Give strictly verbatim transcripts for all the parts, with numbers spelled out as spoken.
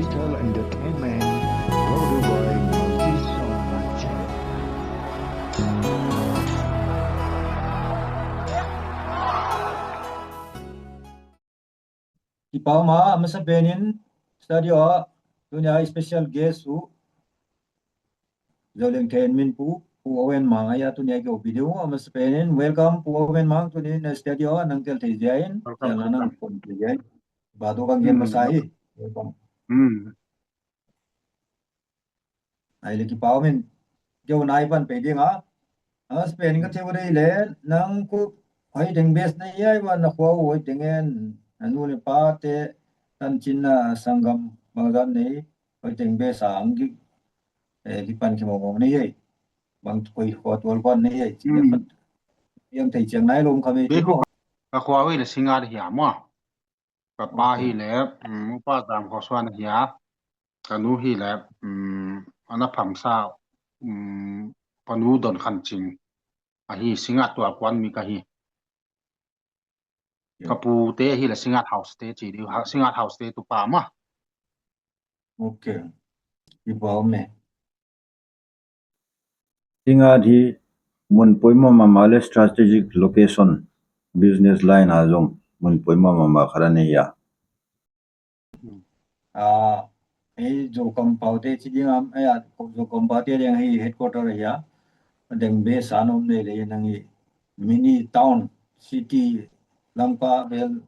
Digital Entertainment, brought to you by Multi Sound Master. Kipak mah, a masa penin studio ah tuni a special guest uh, Zoliang Khen Min Pu, Pu Owen Mang ahi a tuni a kei video. A masa penin welcome Pu Owen Mang, tuni in studio ah nang tel thei ziakin, Welcome, tel nang welcome. Kon thei ziakin. Badu kang gen Hmm. masa hi. Welcome. Hmm. Ahihleh kipak min, kei uh nai pan pe ding a. A masa penin ka thei uh leh, nang ku, hai teng best na hi ai, wan na khua uh hai teng en, na nu leh pa te, tanchin na sanggam bangzah nei, hai teng best a ang ki, eh, ki pan ki mong mong nei ai. Bang koi khua tual kuan nei ai. Chi Hmm. leh khat. Yang thei chiang nai lom kha mi Be chi khu ko. Ka khua uh leh Singngat hi a maw. Ka pa Okay. hi leh, um, Upa Zam Kho Suan ahi a. Ka nu hi leh, um, Ana Pham Sa, um, Pa Nu Don Khan Ching. Ahi Singngat tual kuan mi ka hi. Yeah. Ka pu te hi leh Singngat House te chi di, ha, Singngat House te tu pa mah. Okay. Kipak mah. Singngat hi mun poimoh mahmah leh strategic location, business line a zong mun poimoh mahmah khat ahi a. Ah, ei Zokam pau te chi ding am, eh, ah, Zokam pau te ding hi headquarter ahi a. Deng base a om nei leh nang hi mini town, city, Lamka vel,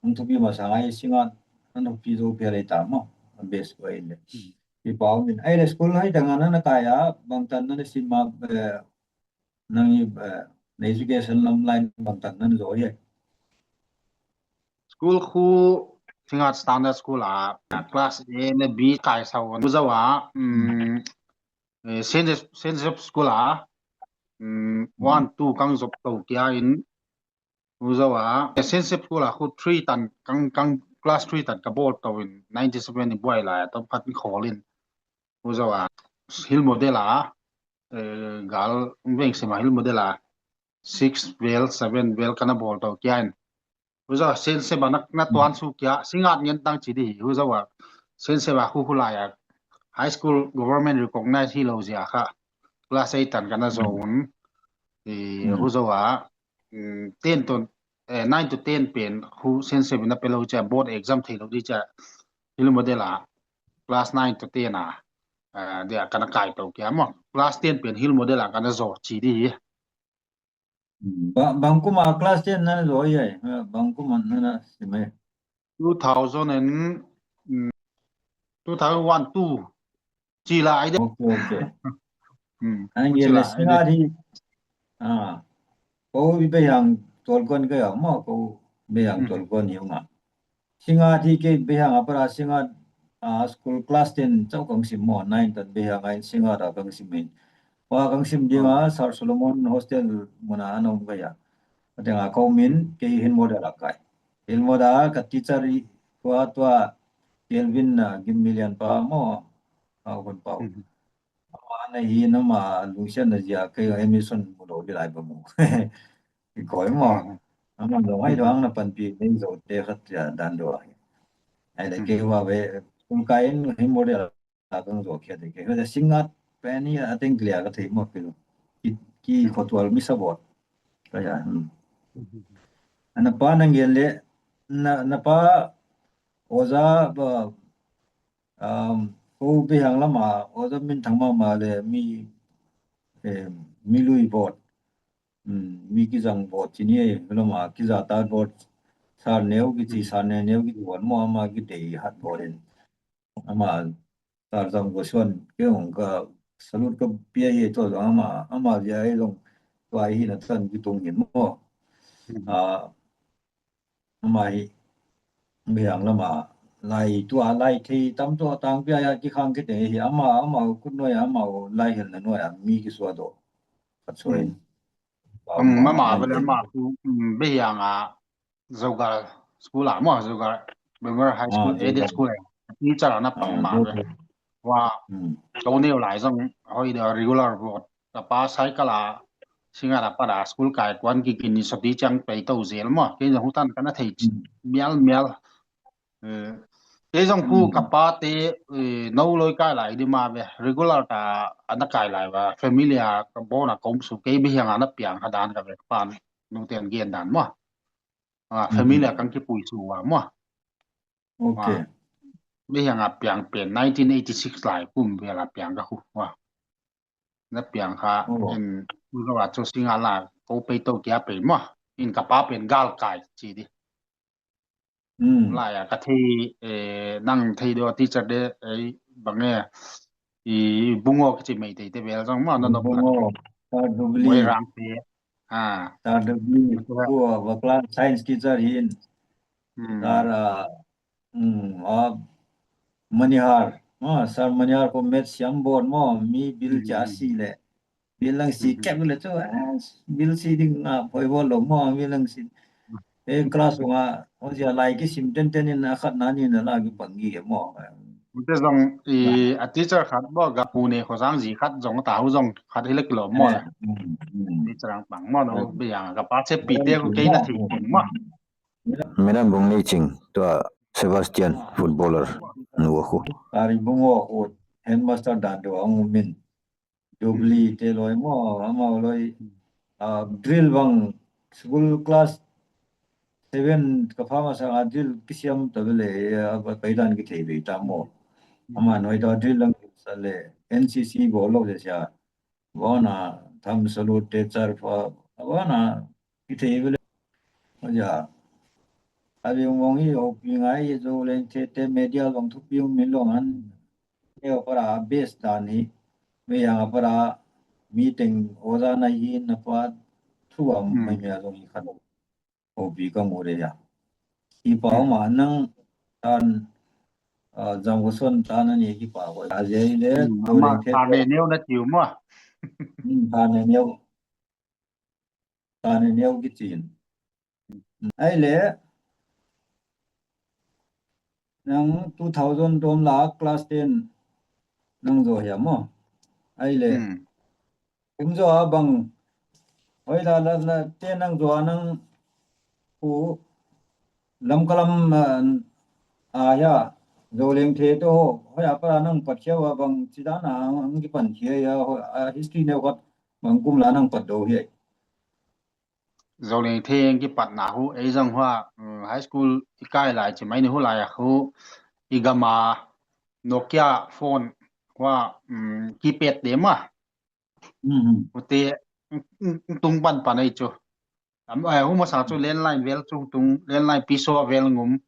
hong thupi masa ngai Singngat, hong thupi zo phial ei ta maw, base ko ei leh. Hmm. Kipak min. Ahihleh school hai teng a na na kai a, bangtan na na sim a, eh, nang hi, eh, na education lam line bangtan na na zo hi. School khu Singngat Standard School a, class A leh B kai sa un. Uzawa, mm, eh, Saint Joseph, Saint Joseph School a, mm, Hmm. one, two kang zop tou kia in, Uzawa, Saint Joseph School a khu three tan, kang, kang class three tan ka bawl tou in, ninety seven i buai lai a, tawm khat in khawl in. Uzawa, Hill Model a, eh, gal veng sima Hill Model a, six vel, seven vel ka na bawl tou kia in. Uzawa, Saint Joseph a na, na Hmm. tuan su kia, Singngat ngen tang chi di hi. Uzawa, Saint Joseph a khu khu lai a, high school government recognize hi lou ziak a, class eight tan ka na zo Hmm. un. I, Hmm. Uzawa, mm, ten to, eh, nine to ten pen khu Saint Joseph in a pe lou chia, board exam thei lou di chia, Hill Model a, class nine to ten a, eh, dia ka na kai tou kia maw. Class ten pen Hill Model a ka na zo chi di hi. Ba-, bang kum a class ten na na zo ai ai, eh, bang kum a na na sim ai. Two thousand and, mm, two thousand one, two. Chi lai de. Okay, okay. Hmm. An Chi gen lai le de. Singngat hi. Ah. Kou Behiang tual kuan ka ya maw, kou Behiang Hmm. tual kuan hi nga. Singngat hi kei Behiang a para Singngat, ah, school class ten chauh kang sim maw, nine tan Behiang a in Singngat a kang sim in. Wa kang sim ding a, Oh. Sir Solomon Hostel mun a na om ka ya. A teng a kou min, kei Hill Model a kai. Hill Model a ka teacher hi, tua, tua, Kelvin na Gim Milian pa maw, a hun pau. Hmm. Amah na hi na ma lungsiatna ziak a kei admission mu lou di lai bang maw. I koi maw. Hmm. Amah lou ai Hmm. dang na panpih nei zo te khat ya dan dua. Ahihleh Hmm. kei wa ve, kum kai in Hill Model a kang zo kia de kei. Kei Singngat pen hi a teng clear ka thei maw kei. Ki, ki Hmm. khotual mi sa bawt. Ka ya, hmm. Hmm. Ana pa nang gen le, na, na pa oza ba, um, kou Behiang lam a, oza min thang mahmah le mi, eh, mi lui bawt. Hmm, mi kizang bawt chi ni ei, lam a kiza ta bawt. Sar neu kichi, Hmm. sar neu neu kichi bawt maw amah ki dei hat bawt in. Amah Sar Zam Kho Suan kei hong ka salute ka pia hi tua zong amah, amah zia ei zong tua hi na tan ki tung hin maw. Hmm. Ah, amah hi Behiang lam a lai tua lai thei tam tua tang pia ya ki khang ki te hi amah, amah kut nuai amah lai hel na nuai a mi ki suah doh. Ka chuan. Hmm. Amah, amah, amah vel te. Amah tu, hmm, Behiang a Zogal School a maw, Zogal Memorial High School, Ah, Zogal. Aided School a. Teacher ana pang Ah, ma Zogal. Ve. Wa, Hmm. kou neu lai zong, hoi dia regular bawt. Ka pa cycle a, Singngat a pat a school kai kuan ki kin ni soti chang pei tou zel maw. Kei zong hutan ka na thei Hmm. mial mial. Eh, Kei zong khu ka pa te, eh, nou loi kai lai di mah ve, regular ta ana kai lai va, family a ka bon a ka um suk, kei biang a na piang kha dan ka ve, ka pa'n nute a gen dan maw. Ah, family a kan kipui suk ua maw. Okay. Ah, biang a piang pen nineteen eighty-six lai kum vel a piang ka khu ua. Na piang kha, in, ua chu singa la, ko pei to kia pei maw. In ka pa pen gal kai chi di. Lai a ka thei, eh, nang thei deuh teacher de, eh, bang e, i Bungo kichi Meitei te vel zong maw, na nop khat. Bungo, Sir Dubli. Moirang te. Ah. Sir Dubli, tua va class science teacher hi in. Sir, ah, mm, ah, Manihar. Ah, Sir Manihar ko maths siam bawk maw, mi bil chia si le. Bil lang si kep le chu, ah, bil si ding a poi bawk lou maw, bil lang si. E class nga, o sia lai kisim tenten in a khat na ni na la ki pang gi maw. Ute zong i a teacher khat bo ga pu ne kho zang zi khat zong ta hu zong khat hi le kilo maw. Teacher ang pang maw no biang ka pa che pi te ko kei na thei maw. Madam Bung Nei Ching, tua Sebastian footballer nu khu. Ari Bungo khu headmaster dan deuh a um in. Dubli te loi maw, amau loi, ah, drill bang school class seven ka pha masa a drill kisiam ta ve le, ah, pai dan kithei ve ta maw. Ama noi ta drill lang sa le, N C C bawl lou sia. Wana tham salute te char pha, wana kithei ve le. Aja. Abi mong hi hopi ngai, Zoulengthe te media zong thupi um min lou han. Neu para base dan hi. Meiya para meeting oza na hi na pa thu a mai mia zong hi khat. Hopi ka mu re ya. Kipa ma nang tan, ah, zang ko son tan ani kipa ko. Aja ile. Ama Zoulengthe ta ne neu na tiu ma. Hmm, ta ne neu. Ta ne neu kichin. Ai le, nang two thousand dom la class ten nang zo hia maw. Ai le, kum zo a bang, hoi la la la te nang zo a nang ku lam kalam, ah, a hia, Zoulengthe to ho, hoi a para nang pat khia ua bang, chi dan a ang kipan khia ya, hoi a history neu khat bang kum la nang pat do hia. Zoulengthe kipatna hu, ei zong hua, mm, high school i kai lai chi mai ni hu lai a hu, i gam a Nokia phone hua, mm, keypad te ma. Ute, mm, mm, tung pan pan ei chu. Am, eh, hu masa chu landline vel chu tung, landline piso vel ngum,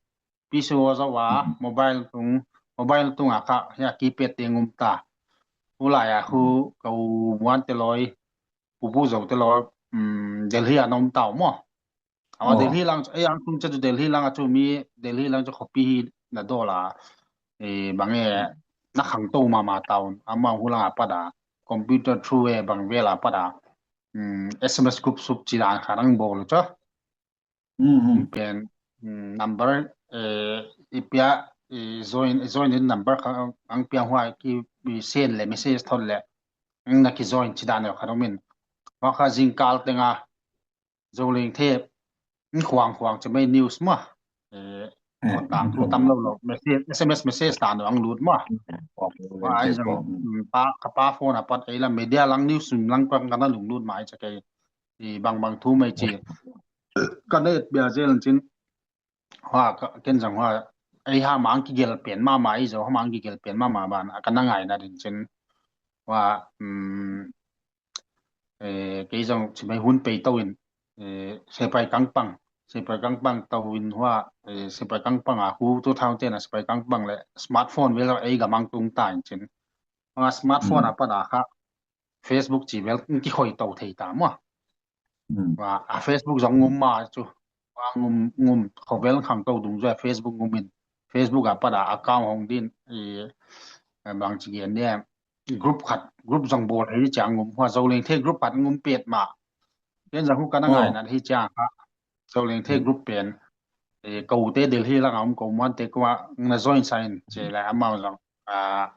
piso zo a, mobile tung, mobile tung a kha, ya keypad te ngum ta. Hu lai a hu, ka u muan te loi, Pu Pu Zo te lou, um, Delhi a na om ta uh maw. Aw, Delhi lang, eh, ang tung chu Delhi lang a chu mi, Delhi lang chu khopi hi na dol a. Eh, bang e, na khangtou mahmah ta un. Amau hu lang a pat a. Computer through e bang vel a pat a. Um, S M S group sup chi dan kha nang bawl chu. Pen, mm, number, eh, i pia, i join, i join in number kha ang piang huai ki, i send le message thot le. Ang na ki join chi dan kha dong min. Hua kha zingkal teng a Zoulengthe, mm, khuang khuang chi mai news ma. Eh, kon tang thu tam lou lou. Message, S M S message ta no ang lut ma. Hua ai zong, mm, pa, ka pa phone a pat ei la media lang news sim lang pang ka na lunglut mai cha kei. I bang bang thu mai chi. Ka net bia zel chin. Hua ka, ken zong hua, ei ha mang kigel pen mahmah ei zo, ha mang kigel pen mahmah ban, a ka na ngaihna din chin. Hua, mm, eh, kei zong chi mai hun pei to in, eh, Sepai Kangpang, Sepai Kangpang to in hua, eh, Sepai Kangpang a hu two thousand ten a Sepai Kangpang le smartphone vel ei gam ang tung ta in chin. Hua smartphone a pat a kha, Facebook chi vel ki khoi to thei ta maw. Hua, a Facebook zong ngum ma chu. Hua ngum, ngum khovel khangtou dung zua Facebook ngum in. Facebook a pat a account hong din, i, eh, bang chi gen ne. Group khat, group zong bawl hi chiang ngum. Hua Zoulengthe group khat ngum pet ma. Ken zong hu ka na ngaihna hi chiang kha. Zoulengthe group pen. Eh, ka u te Delhi lang a um ka u muan te ko a na join sa in che la amau zong. Ah,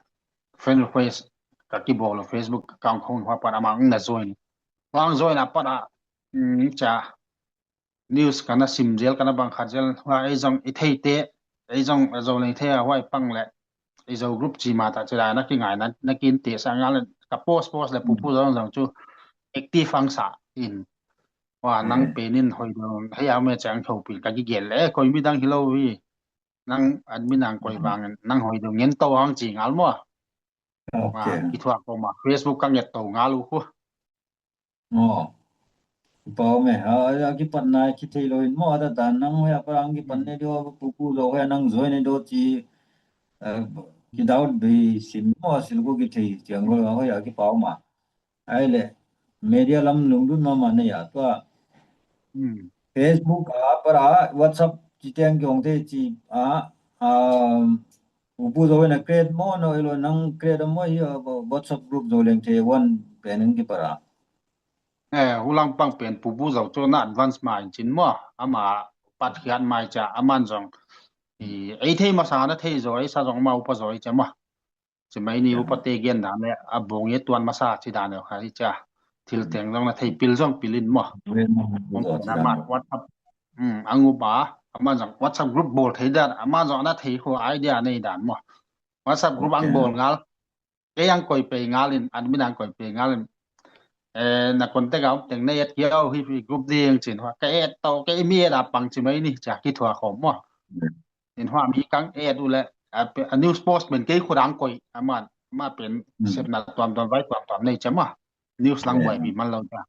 friend request ka kibawl Facebook account khong hua pat amau na join. Hua join a pat a, mm, cha news ka na sim zel ka na bang khat zel hua ei zong i thei te ei zong, Zolengthei a huai pang le, ei Zo group chi mah ta chih dan a kingai na, na kin te sa ngal, ka post, post le pupu zong zong chu active ang sa in. Wa, nang pen in hoih deuh, hei a me chang thou pil ka kigel le, koi midang hilou hi. Nang admin ang koi vang, nang hoih deuh ngen tou ang chi ngal maw. Wa, kithuah kou mah, Facebook ka nget tou ngal uh khu. Maw. Pau me, ha, a kipan nai kithei lou in maw, a ta dan nang hoih a parang kipan ne deuh, pupu zong hoih a nang zoi ne deuh chi, eh, kidoubt bei sim maw, sil ku kithei chiang gol hoih a kipau mah. Ai le, media lam lungdun mahmah nei a tua. Facebook a para WhatsApp chi teng kiong te chi a, um, pupu zong na create maw, no ilo nang create maw hi a WhatsApp group Zolengthei one pen in kipara. Eh, hulang pang pen pupu zong chu na advance mai chin maw, ama pat khiat mai cha, aman zong. I, ei thei masa na thei zoi, sa zong ma upa zoi cha maw. Chi mai ni upa te gen dan le, a bong ye tuan masa chi dan le kha hi cha. Thil teng zong na thei pil zong pil in maw. Bom na ma WhatsApp. Hmm, ang upa, aman zong WhatsApp group bol thei dan, aman zong na thei khu idea nei dan maw. WhatsApp group ang bol ngal. Kei ang koi pe ngal in, admin ang koi pe ngal in. Eh, na contact a om teng na add kia hi group ding chin hua. Ka add tou, kei mi add a pang chi mai ni cha kithuah khawm maw. In hua mi kang add u le, a, pe, a news post pen kei khut ang koi, aman, ma pen sepna tuamtuam vai tuamtuam nei cha maw. News lang buai bi man lou cha.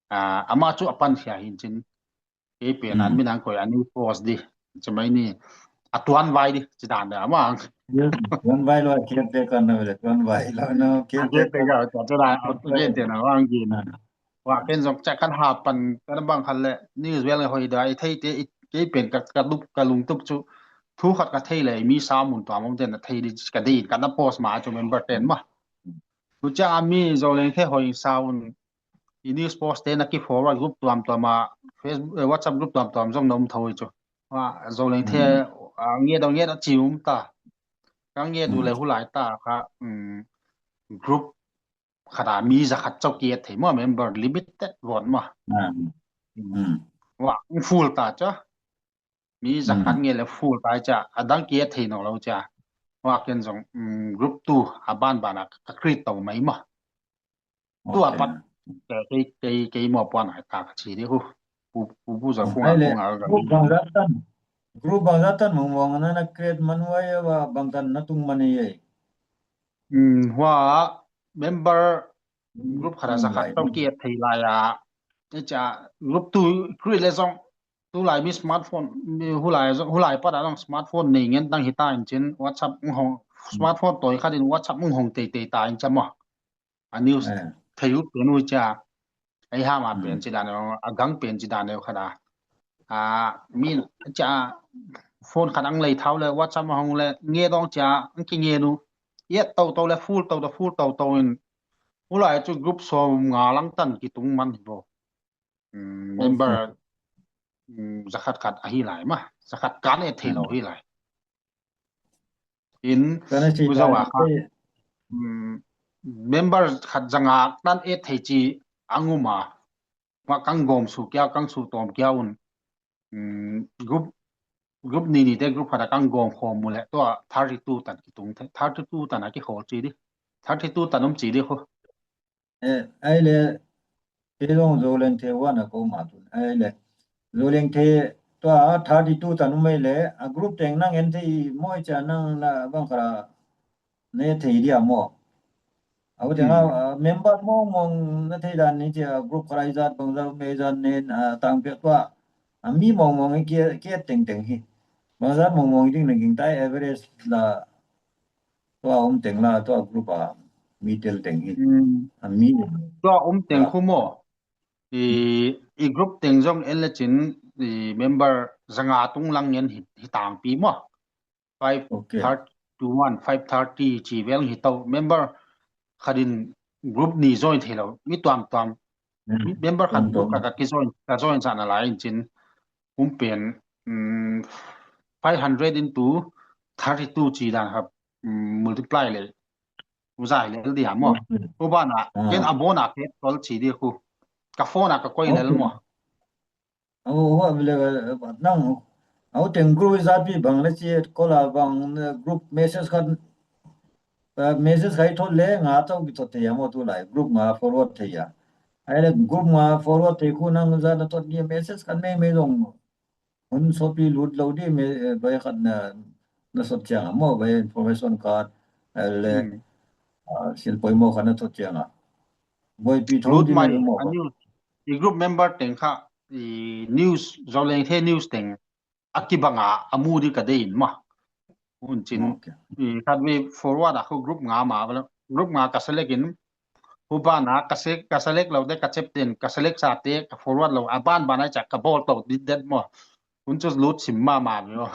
Ah, ama chu a pan sia hin chin. Kei pen admin ang koi a news post di. Chi mai ni. A tuan vai di, chi dan da, ama ang. Tuan vai lou, kei te kan na le, tuan vai lou, no, kei te kan. Kei te kan, cha, cha da, kei te na, ang gin. Wa ken zong cha kan ha pan, kan bang khan le, news vel hoih deuh, i thei te, i, kei pen ka, ka dup, ka lungtup chu. Thu khat ka thei le, mi sa mun tuam om ten na thei di, ka di, ka na post ma chu member ten maw. Huchia mi Zolengthei hoih sa un, i news post te na ki forward group tuamtuam a, Facebook, eh, WhatsApp group tuamtuam zong na um thou chu. Wa, Zolengthei, ah, nge dong nge da chi um ta. Ka nge du le hulai ta kha, um, group khat a mi za khat chauh ki add thei maw, member limited vot maw. Wa, full ta cha. Mi za khat nge le full ta cha, a dang ki add thei nawn lou cha. Wa ken zong, um, group two a banban a ka create tou mai maw. Tua pat, kei, kei, kei maw puan hai ta ka chi di hu. Pu, pu, pu za khung a khung a. Group bangzah tan. Group bangzah tan mong mong na na create man huai a bangtan na tung man ei. Hmm, hua member group khat a za khat tou ki add thei lai a. Ei cha group two create le zong tulai mi smartphone, mi hulai zong, hulai pat a zong smartphone nei ngen tang hi ta in chin WhatsApp hong, smartphone toi khat in WhatsApp hong teitei ta in cha maw. A news thei ut pen u cha. Ei ha ma pen chi dan a, a gang pen chi dan a khat a. A, min cha phone khat ang lei thau le WhatsApp hong le nge dong cha ang ki nge nu. Add tou tou le full tou tou full tou tou in. Hulai chu group sawmnga lang tan ki tung man hi bo. Hmm, member, hmm, za khat khat a hi lai maw. Za khat kan add thei lou hi lai. In, member khat zanga tan add thei chi ang um a. Wa kang gom su kia, kang su tom kia un. Hmm, group, group ni ni te group khat a kang gom khawm mu le tua thirty two tan ki tung thei, thirty two tan a ki khol chi di. Thirty two tan um chi di khu. Eh, ai le, te long Zolengthei one a ko ma tun. Ai le, Zolengthei tua thirty two tan um ai le, a group teng nang en thei maw cha nang na bang kara ne thei dia maw. Au teng a, member mong mong na thei dan ni cha group kara i zat bang zat me zat nen, a, tang pia tua. A mi mong mong ki, ki teng teng hi. Bang zat mong mong ding na ging tai average la Tua um teng la, tua group a mi tel teng hi. Hmm. A mi. Tua um teng khu maw. I, i group teng zong en le chin, i member zanga tung lang ngen hi, hi tangpi maw. Five thirty to one, five thirty chi vel hi tou. Member khat in group ni join thei lou. Mi tuamtuam. Member khat group khat a ki join, ka join sa na lai in chin. Um pen, um, five hundred into thirty two chi dan kha, um, multiply le. U zai le di ha maw. U ban a, ken a bon a ke tol chi di khu. Ka phone a ka koi le maw. Aw, hua bile, nang, Au teng group zat pi bang le chi call a bang, eh, group message khat, eh, message khat thot le nga chauh kithot thei a maw tulai group nga forward thei a. Ai le group nga forward thei khu nang zat na thot ni message khat mai mai zong. Hun sopi lut lou di me, eh, bai khat na, na sot chiang a maw bai information khat, eh, le, Hmm. ah, sil poimoh khat na thot chiang a. Bai pi thong Lut di mai, mai maw a ba. News. I group member teng kha, i news, Zoulengthe news teng. A kibang a, a mu di ka deih in maw. Hun chin. Okay. I khat vei forward a khu group nga mah, group nga ka select in, hu ban a ka se-, ka select lou de ka chep ten, ka select sa te, ka forward lou, a ban ban a cha ka bawl tou di det maw. Hun chu lut sim mahmah maw.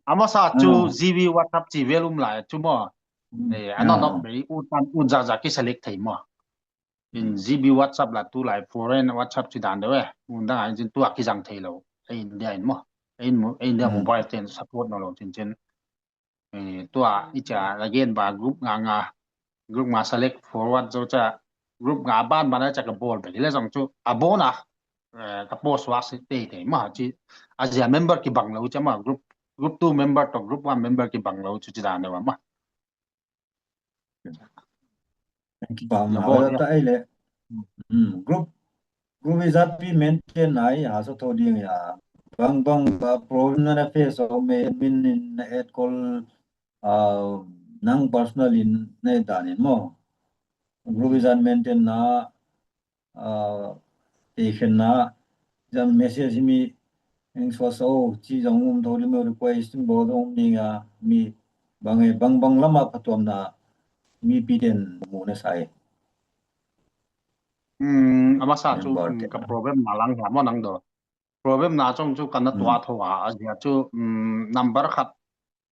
A masa chu Ah. G B WhatsApp chi vel um lai chu maw. Mm. Eh, a non Ah. of bei, ut tan, ut za za ki select thei maw. In Mm. G B WhatsApp la tulai foreign WhatsApp chi dan deuh e. Mun dang a in chin tua kizang thei lou. Ei India in maw. Ei mo-, ei India Mm. mobile ten support nawn lou chin chin. Eh, tua i cha la gen ba group nga nga. Group nga select forward zo cha. Group nga ban ban a cha ka bawl be le zong chu. A bon a. Eh, ka post wa si te te maw chi. A zia member kibang lou cha maw. Group, group two member toh group one member kibang lou chu chi dan deuh maw. Thank you. Bang Na a bawl wala dia. Ta ai le. Hmm, group, group i zat pi maintain nai ha so tho ding ya. Bang bang ba problem na na face o me min in na et call, ah, nang personal in na et dan in maw. Group i zat maintain na, ah, te khen na, zan message mi eng sua so, chi zong um tho di me request in bawl dong ding a, mi bang e, bang bang lam a phatuam na, mi pi den mu na sai. Hmm, a masa chu, Member hmm, te ka na. Problem na lang ha maw nang do. Problem na chong chu ka na tua Hmm. tho a, a zia chu, hmm, number khat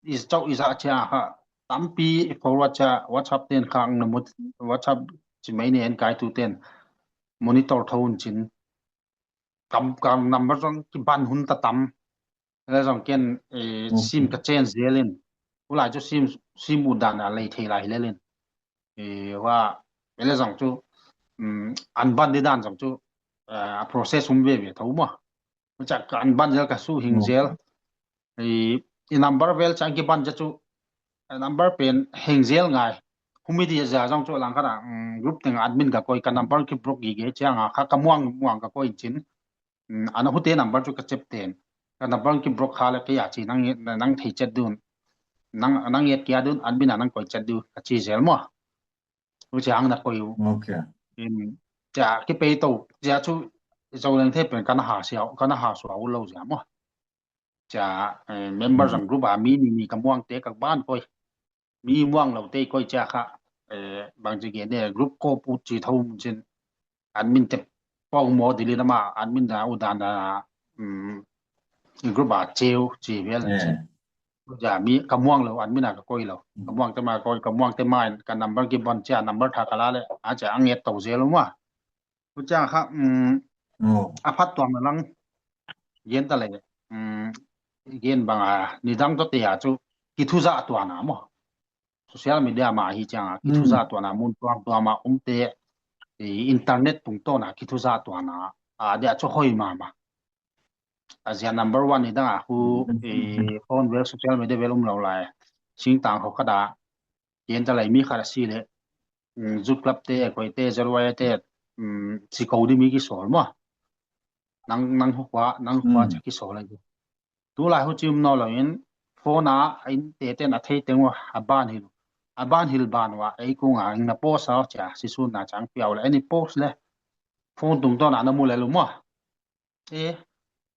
is chau is a chia kha. Tampi forward cha WhatsApp ten khang na mut WhatsApp chi mai ne en kai tu ten monitor tho un chin. Kam, kam number zong ki ban hun ta tam. Le zong ken, eh, Okay. sim ka change zel in. Ulai chu sim, sim u dan a lei thei lai le lin. Eh, wa, ele zong chu, um, an ban di dan zong chu, eh, a process um ve ve tho maw. Machak ka an ban zel ka su hing zel. Okay. I, i number vel chang ki ban ja chu, a number pen hing zel ngai. Humi di ja zong chu lang kha da, um, group teng admin ka koi ka number ki block gi ge chiang a kha ka muang, muang ka koi chin. Mm, ana hute number chu ka chep ten. Ka number ki block kha le ke ya chi nang, nang thei chet dun. Nang, nang yet kia dun, admin a nang koi chet du, ka chi zel maw. U chiang na koi u. Okay. In, cha, ki pei to, cha chu, Zoulengthe pen ka na ha siau, ka na ha suau lo zia maw. Cha, eh, member Mm. zang group a mi ni ni ka muang te ka ban koi. Mi muang lo te koi cha kha, eh, bang chi gen ne group ko pu chi tho mun chin. Admin te pau mo dili na ma, admin da u dan da, mm, group a cheu chi vel Eh. chin. Ja mi ka muang lo, admin a ka koi lo. Ka Mm. muang te ma koi, ka muang te ma in, ka number ki ban cha, number tha ka la le, a cha ang yet to zel maw. Huchiang kha, um, Oh. a phattuam na lang gen ta le, um, gen bang a, nidang toh te a chu, ki thu za tuan a maw. Social media ma hi chiang a, ki thu Mm. za tuan a, mun tuam tuam a, um te, i internet tungtawn a, ki thu za tuan a, a dia chu hoi mahmah. A zia number one nidang a, hu, Mm. i phone vel, social media vel um lo lai. Singtang ho kha da, gen ta lai mi kha da si le, mm, Youth Club te, koi te, Zerwai te, mm, si ko di mi ki sol maw. Nang, nang hu khua, nang hu khua Mm. cha ki sol lai. Tu lai hu chim no lo in, phone a, in te ten a thei teng wa, a ban hil. A ban hil ban wa, ei kung a, in na post a, cha, si sun na chang piau le, any post le. Phone tungtawn a na mu le lu maw. E,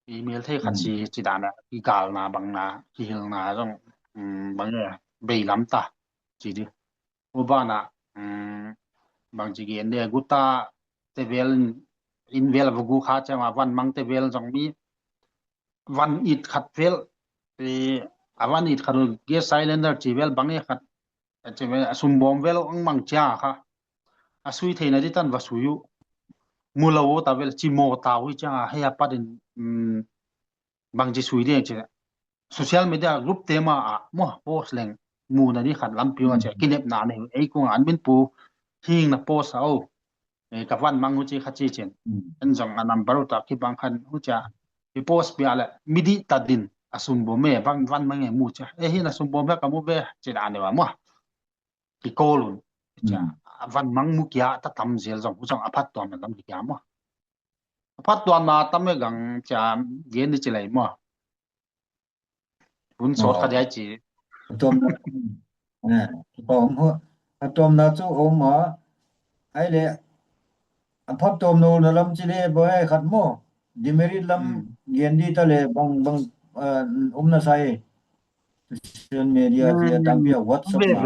email thei khat Mm. si, chi dan a, ki gal na, bang na, ki hil na, zong, mm, bang e, bei lam ta, chi di. U ban a, mm, bang chi gen de, guta te vel in, in vel a vugu kha chiang a van mang te vel zong mi, van it khat vel, e, a van it khat u gas cylinder chi vel bang e khat, a chi vel a sum bom vel ang mang chia kha. A sui theina di tan va sui u. Mu lo u ta vel chi mo ta u chia hei a pat in, mm, bang chi sui di chi. Social media group te ma a, mo post leng mu na ni khat lampi u a Mm. che, kinep na ne, ei kung an min pu, hing na post a o. E, ka van mang u chi kha chi chin. Mm. En zong a number u ta ki bang khan u cha. I post pia leh, mi di ta din, a sum bawm e, van, van mang e mu chia. E hi na sum bawm e ka mu ve, chia dan e va maw. Ki call un. Chia, a van mang mu kia ta tam zel zong, zong a phattuamna tam kia maw. A phattuamna tam e gang chia, gen ni chi lai maw. Hun sawt kha dia chi. Phattuamna, eh, phattuam ho, phattuamna chu om a, ai le, a phattuamna lam chi le, bo e khat maw, demerit lam gen di ta le, bang, bang, eh, um na sai. Social media chia tampi a WhatsApp na.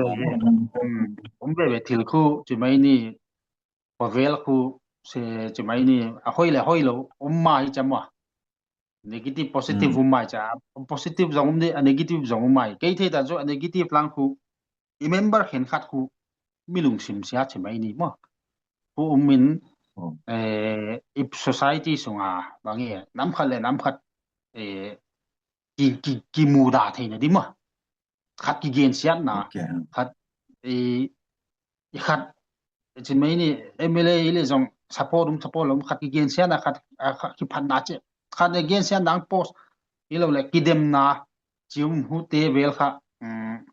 Om ve ve thil khu, chi mai ni, khovel khu, se, chi mai ni, a hoi le hoi lou, om mai cha maw. Negative, positive um mai cha, positive zong um di, a negative zong um mai. Kei thei ta chu a negative lang khu, i member khenkhat khu, mi lungsim sia chi mai ni maw. Khu um in, eh, i society sunga, bang e, nam khat le nam khat, eh, ki, ki, ki muda theihna di maw. Khat kigensiatna, khat, i, i khat, chi mai ni, M L A i le zong support um, support lou um, khat kigensiatna, khat, a, khat kiphatna chi, khat le gensiatna ang post, i lou le kidemna, chi um hu te vel kha, um,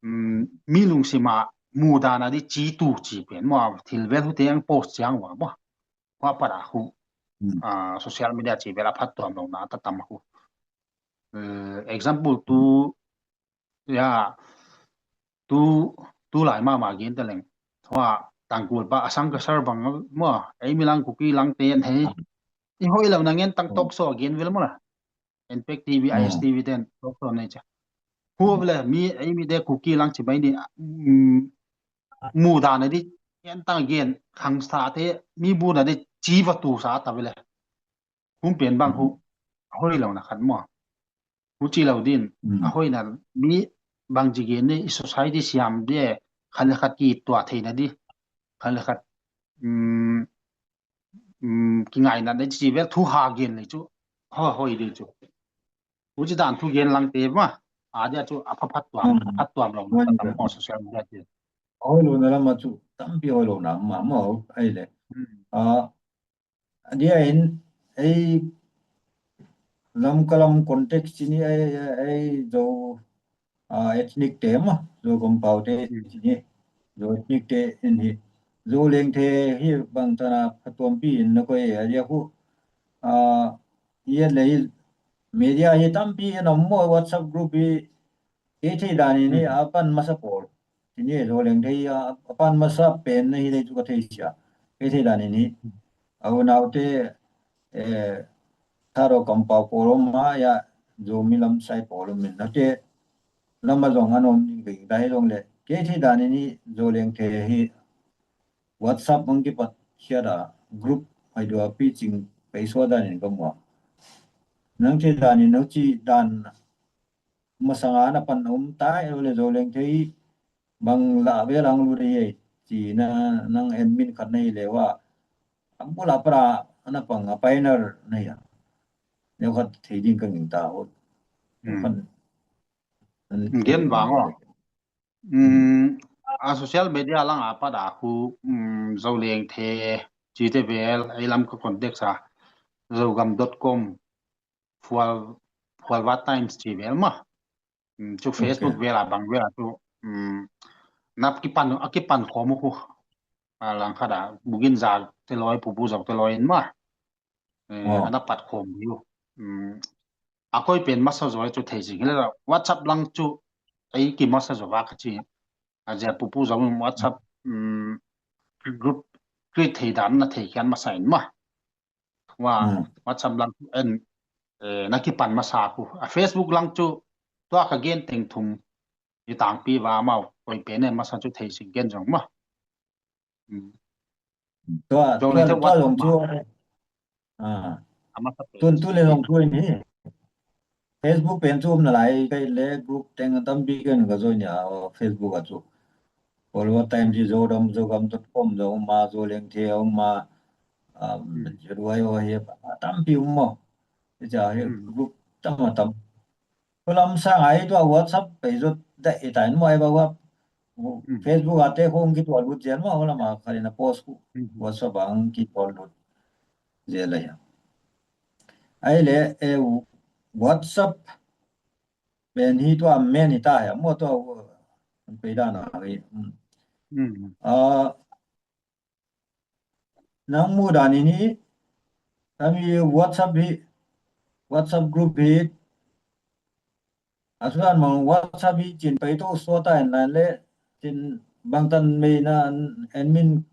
um, mi lungsima mudana di chi tu chi pen maw, thil vel hu te ang post chiang va maw. Huai para khu, ah, social media chi vel a phattuam louhna ta tam khu. Eh, example tu, ya, tu, tu lai mama gen ta leng. Huai Tangkhul pa a sang ka sar bang maw, ei mi lang Kuki lang te en hei. I hoi lou na ngen tang talk show gen vel maw la. Impact T V, I S T V ten talk show nei cha. Hu vel mi, ei mi de Kuki lang chi mai ni, mm, mudana di, en tang gen, khangsa te, mi mudana di, chi va tu sa ta vel. Hun pen bang hu, a hoi lou na khat maw. Hu chi lou din, a hoi na mi bang chi gen ni, i society siam di, khat le khat kituah theihna di, khat le khat, mm, mm, kingaihna di chi vel thu ha gen le chu, ho, hoi di chu. Hu chi dan thu gen lang te maw, a dia chu a pha phattuam, a phattuam lou na ta tam maw social media te. Hoi lou na lam a chu, tampi hoi lou na ma maw, ai le. A, a dia in, ei, Lamka lam context chi ni ei, ei, ei, Zo, ah, ethnic te maw, Zo kampau te chi ni, Zo ethnic te in hi, Zo Lengthe hi bang tan a phattuampi in na koih a dia khu, ah, i et leh media hi tampi in om maw, WhatsApp group hi, kei thei dan in hi, a pan masa pawl. Chi ni Zo Lengthe a, a pan masa pen na hi leh chu ka thei sia. Kei thei dan in hi. A unaute, eh, Tharo kampau pawl om a ya, Zomi lam sai pawl om in. Nate, lam a zong an om ni ging dai zong le. Kei thei dan in hi, Zo Lengthe hi, WhatsApp mang kipat khiat a, group ai dua pi ching pei sua dan in ka mu a. Nang thei dan in, nang chi dan, masanga na pan um ta, ei le Zo Lengthe hi, bang la ve lang lu de ye, chi na nang admin khat nei le wa. Am bula pra, ana pang a pioneer nei a. Neu khat thei ding ka nging ta ho. Khan. Gen bang o. Mm, a social media lang a pat a khu, mm, Zo Lengthe, chi te vel, ei lam ka contact sa, zogam dot com, Phual, Phualvat Times chi vel maw. Mm, chu Facebook vel a bang vel a chu, mm, na kipan, a kipan khawm khu. A lang khat a, Buginza te loi, Pupu Zau te loi in maw. Eh, ana pat khawm hi u. Mm, a koi pen masa zaw chu thei zing. Hileh WhatsApp lang chu ei ki masa zaw va ka chi. A zia Pupu Zau WhatsApp, mm, group create thei dan na thei khian masa in maw. Wa, WhatsApp lang en, eh, na kipan masa khu. A Facebook lang chu tua ka gen teng thum i tangpi va mau koi pen en masa chu thei zing gen zong maw. Mm. Tua, tua, tua zong chu, ah, tun tu le zong chu in hi. Facebook pen chu um na lai, kei le group teng tampi ken ka join a, Facebook a chu. Phualvat Times chi, zogam, zogam dot com, zong ma, Zo Lengthe, um ma, um, Z Y O hi, tampi um maw. Cha hi group tam a tam. Ko lam sang ai tua WhatsApp page zot da i tain maw ai ba wa. Facebook a te khong ki tuah lut zel maw, lam a khalina post ku. WhatsApp ang ki tuah lut zel lai. Ai le, eh, WhatsApp pen hi tua main hi ta ya, mo tua, uh, pei dan a hi. Mm. Mm. Ah, nang muh dan in hi, ami WhatsApp hi, WhatsApp group hi, a suan mang WhatsApp hi chin pei tou sua ta in lan le, chin bangtan mei na admin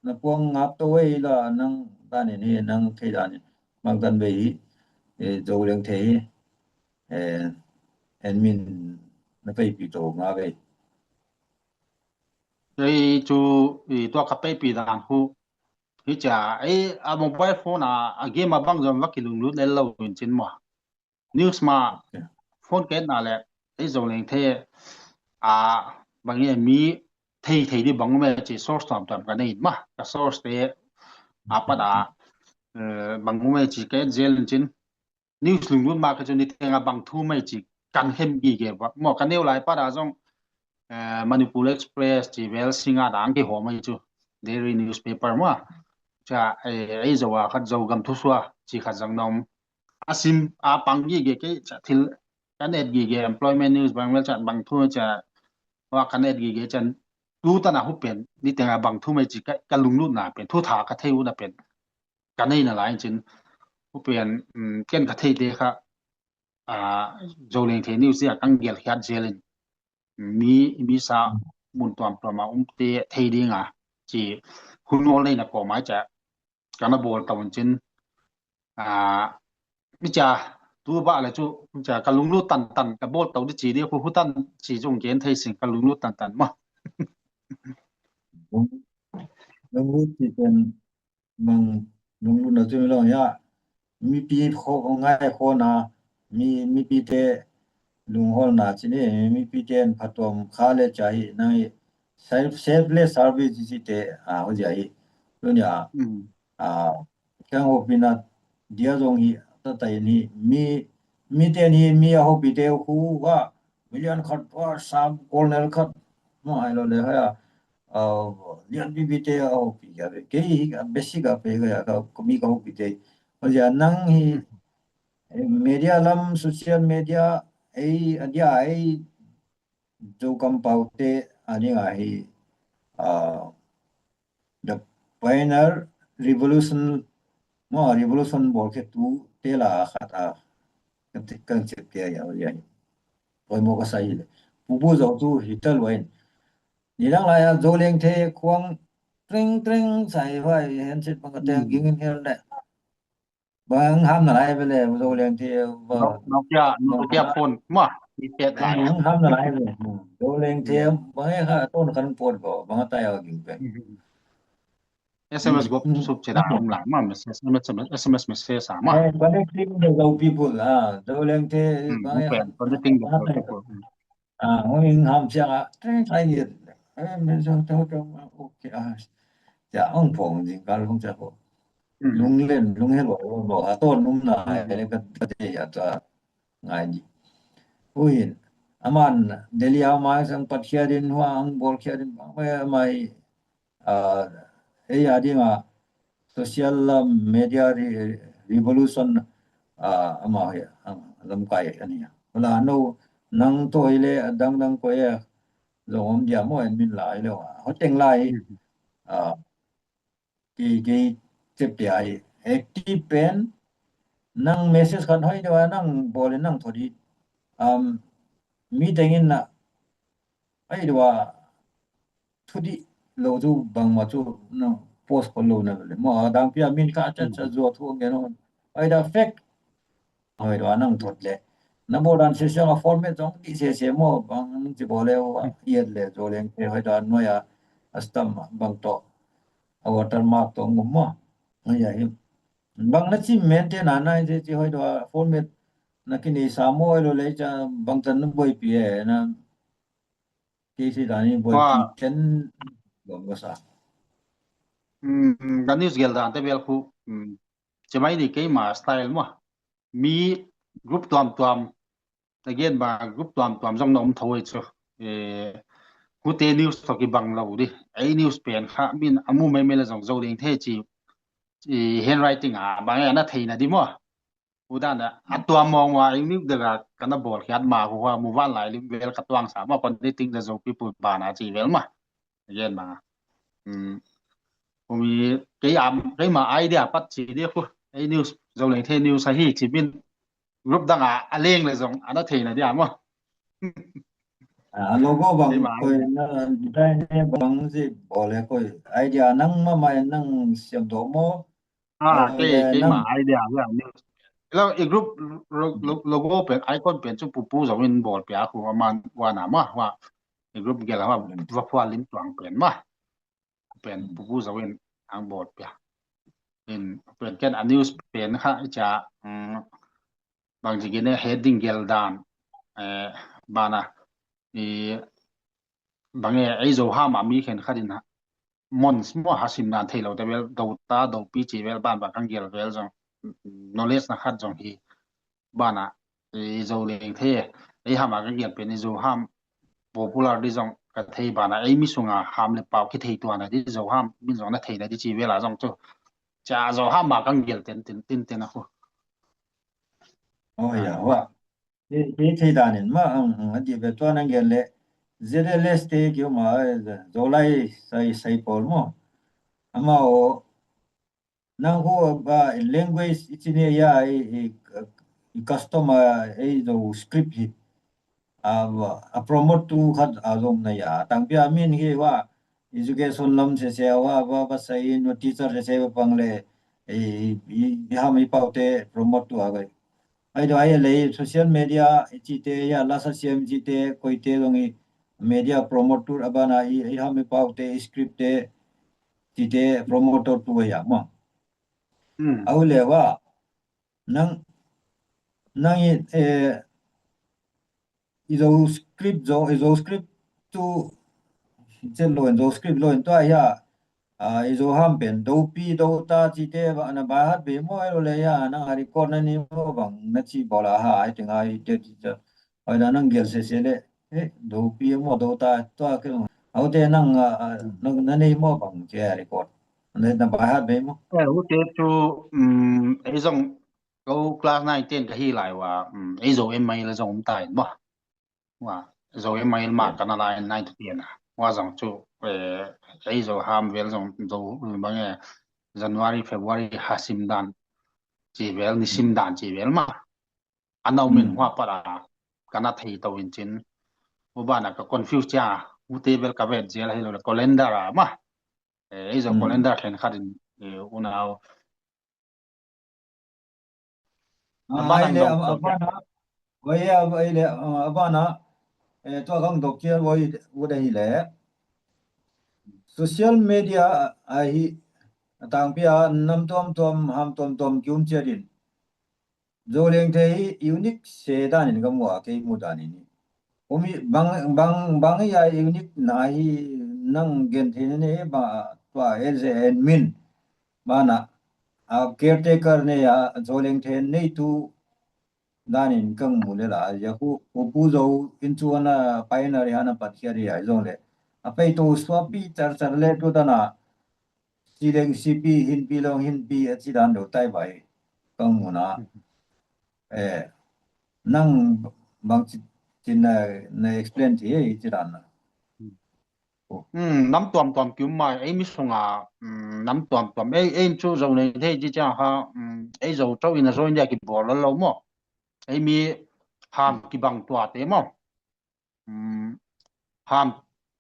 na puang ngap tou ei la nang dan in hi, nang thei dan in. Bangtan mei hi, eh, Zoleng Thei hi, eh, admin na pei pi tou nga vei. Ei chu, i tua ka pei pi dan khu. Hi cha, ei a mobile phone a, a game a bang zom va kilunglut lel lou in chin mo. News ma, Okay. phone ken na le, ei Zoleng Thei, a, bang e mi thei thei di bang me chi source tuam tuam ka nei ma, ka source te, a pa da, eh, bang me chi ke zel in chin. News lunglut ma ka chu ni teng a bang thu mai chi kan hem gige va. Mo ka neu lai pa da zong, eh, Manipur Express chi vel singa dang ki ho mai chu. Daily newspaper mo. Cha, eh, ei Zo a khat Zogam thu sua chi khat zang nom. A sim a pang gige ke cha thil kan et gige employment news bang vel cha bang thu cha wa kan et gige chan tu ta na hu pen ni teng a bang thu mai chi ka, ka lunglut na pen thu tha ka thei u na pen. Ka nei na lai chin. Hu pen, mm, ken ka thei te kha, a, Zoleng Thei news a kan gel khiat zel in. Mi, mi sa mun tuam tuam a um te thei ding a. Chi hun ol nei na ko mai cha. Ka na bol ta un chin. A, mi cha, tu ba le chu, mi cha, ka lunglut tan tan, ka bol tou di chi di, hu hu tan chi zong gen thei sing, ka lunglut tan tan ma. Lunglut chi pen, mang, lunglut na chu mi long ya. Mipi kho, ngai kho na, mi, mipi te, lunghol na chi ni, mipi te an phatuam kha le cha hi, nang hi, self, selfless service chi te, a, ho ja hi. Tu nia, Mm. a, kang ho pina, dia zong hi, ta ta ni, mi, mi te ni, mi a ho pi te, hu, wa, million khat, wa, sam, colonel khat, ma, ai lo le, ha, a, lian pi pi te, a ho pi ya, ke hi, a basic a pe, ya, ka, ka mi ka ho pi te. Ho ja, nang hi, Mm. eh, media lam, social media, ei, a dia, ei, Zogam pau te, a ding a hi, a, the pioneer revolution, mo revolution bol khe tu te la khat a, kan te, kan chep te ya, ya. Poimoh ka sa hi le. Pu Bu Zo tu hi ta lou in. Ni dang lai a Zoleng Thei khuang tring tring sa hi vai, handset bang ka te Mm. ging in hel le. Bang ham na lai vele, Zoleng Thei, ba. No-, Nokia, Nokia phone, ma, ni tet lai. Bang ham na lai vele. Zoleng Thei, Mm. bang e kha, ton kan phone ko, bang ta ya ging pen. Mm. S M S Mm. gop Mm. sup che da, Mm. um la, ma, message, S M S, S M S message sa, ma. Eh, connecting the Zo people, ah, Zoleng Thei, Mm, bang e okay, kha, connecting the bang Zo ta ya. people. Mm. Ah, hong in ham siang a, teng sai ni. Eh, men so to to, okay, ah. Ya, hong phong jing kal hong cha ko. Mm. Lung len, lung he lo, lo, lo, a to num na, Mm. eh, ka, ka te ya cha ngai ni. Ui, aman, Delhi a mai sang pat khia din hua, ang bol khia din, mai, mai, ah, ei a ding a social, ah, media re-, revolution, ah, ama hi, ah, lamkai a ni a. Wala no, nang to hi le, dang dang ko e, zong om dia mo en min lai le wa. Ho teng lai, Mm. ah, ki, ki, chep dia hi. Active pen, nang message kan hoi dia wa, nang bol nang thodi. Um, mi teng in na, ai dia wa, thudi lo chu bangma chu na post ko lo na le. Mo dang pia min ka cha cha Mm. zo thu nge no. Ai da fake. Ai da nang thot le. Na bo dan se se a format zong di se se mo bang chi bo le wa Mm. yet le Zoleng Thei hoi da no ya a stamp bang to. A watermark to ngum mo. Ai ya hi. Bang na chi maintain na na se chi hoi da format na ki nei sa mo lo le cha bang chan na boi pi e na. Kei si dan in boi Wa. pi chen bang ko sa. Mm, ka news gel dan te bel khu, mm, che mai ni keima style mo. Mi group tuam tuam, again ba group tuam tuam zong na om thou ei chu. Eh, khu te news to ki bang lo di. Ei news pen kha min a mu mai mai le zong Zoleng Thei chi, chi handwriting a bang e na thei na di mo. Hudan a, a tua mong ua, i mi dela kana bawl khiat ma hu hua, muvanlai lim vel ka tuang sa ma, kon di ting da Zo People ban a chi vel ma. Again ma. Hmm. Umi, kei am, kei ma idea pat chi di khu. Ei news, Zo Leng Thei news ahi chi min. Group dang a, a leng le zong, ana thei na dia ma. A logo bang, kei ma koi idea. Na, design ne bang zi bawl e koi. Idea nang ma mai nang siam do mo. Ah, ah, kei, eh, kei nang ma idea hia ni. Lo, i group lo-, lo-, logo pen, icon pen chu Pu Pu Zo in bawl pia khu a man ua na ma, hua. I group gel hua, va phua lim tuang pen ma. Pen Pu Pu Zo in ang bawl pia. In pen ken a news pen kha cha, mm, bang jigin e heading gel dan, eh, bana, i, bang e, ei Zo ham a mi khenkhat in ha, mons mo ha sim dan thei lou te vel, do ta, do pi chi vel, ban ban kan gel vel zong, knowledge na khat zong hi, bana, i Zo Leng Thei, ei ham a kan gel pen i Zo ham, popular di zong ka thei bana, ei mi sunga ham le pau ki thei tuan a di Zo ham, min zong na thei na di chi vel a zong chu. Cha Zo ham a kan gel ten, ten, ten, ten a khu. Oh, ya, wa. Ki, ki thei dan in ma, ang, ang, a di ve tuan ang gel le. Z L S te ki ma, eh, Zolai sai, sai pawl mo. Ama o, nang ho ba language i chi ne ya i, i, i custom a, ei Zo script hi. A, a promote tu khat a zong na ya. Tang pia min hi wa, education lam se se wa, wa, wa sai in, teacher se se wa pang le, i, i, i ham i pau te promote tu a gai. Ai do ai le social media i chi te ya, la sa siam chi te, koi te zong i media promote tu a bana i, i ham i pau te, script te, chi te promote tu ya ma. Hmm. Au le wa, nang, nang i, eh, i Zo script Zo, i Zo script tu, chen lo in Zo script lo in tua hia, ah, i Zo ham pen, do pi, do ta, chi te, ba, na by heart be mo, ei lo le ya, nang a record na ni mo, bang, na chi bawl a ha, ai ting ai te, chi te. Ai da nang gel se se le, eh, do pi mo, do ta, tua ke mo. Au te nang, ah, ah, nang, na nei mo, bang, chi a record. Na, na by heart be mo. Eh, u te chu, mm, ei zong, ko class nine ten ka hi lai wa, mm, ei Zo M I la zong um ta in mo. Wa, Zo M I ma ka na lai nine to ten a. Wa zong chu, eh, ei Zo ham vel zong Zo bang e January, February ha sim dan chi vel, ni sim dan chi vel ma. A nau min hua pat a, ka na thei to in chin. U bana ka confuse cha, u te vel ka vet zel hi lo le calendar a ma. Eh, ei Zo calendar khenkhat in, eh, unau. Ah, a bana ai le, dong a, a bana. Oi, a, ai le, a, a bana. Eh, tua kang dok chial oi, u da hi le. Social media a hi, a tang pia nam tuam tuam, ham tuam tuam ki um chiat in. Zo Leng Thei hi unique se dan in ka mu a, kei mu dan in. Umi bang, bang, bang ya unique na hi nang gen thei ne ba tua as a admin. Bana, a caretaker ne ya Zo Leng Thei nei tu dan in kang mu le la, ya hu, u Pu Zo in chu ana pioneer ya na pat khia ya zong le. A pai to suapi char char le tu dana. Si leng si pi, hin pi long hin pi, a chi dan do tai bai. Kang mu na. Eh, nang bang chi, chi na, na explain thei, chi dan na. Hmm, nam tuam tuam ki um mai, ei mi sunga, hmm, nam tuam tuam, ei, ei chu Zo Leng Thei chi cha ha, hmm, ei Zo chau in a Zo India ki bawl lo mo. Ei mi ham ki bang tua te mo. Hmm, ham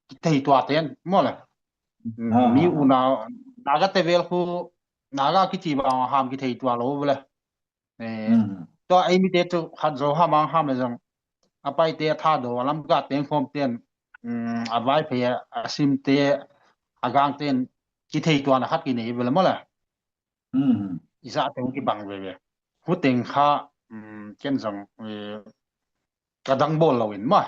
ki thei tua ten mo le. Hmm, mi u na, Naga te vel khu, Naga ki chi bang ham ki thei tua lo le. Eh, tua ei mi te chu khat Zo ham ang ham le zong. A pai te a tha do, a lam ka teng khom ten, mm, a vai phe, a sim te, a gang ten, ki thei tuan a khat ki nei vel mo le. I za teng ki bang veve. Hu teng kha, mm, ken zong, eh, ka dang bawl lo in ma.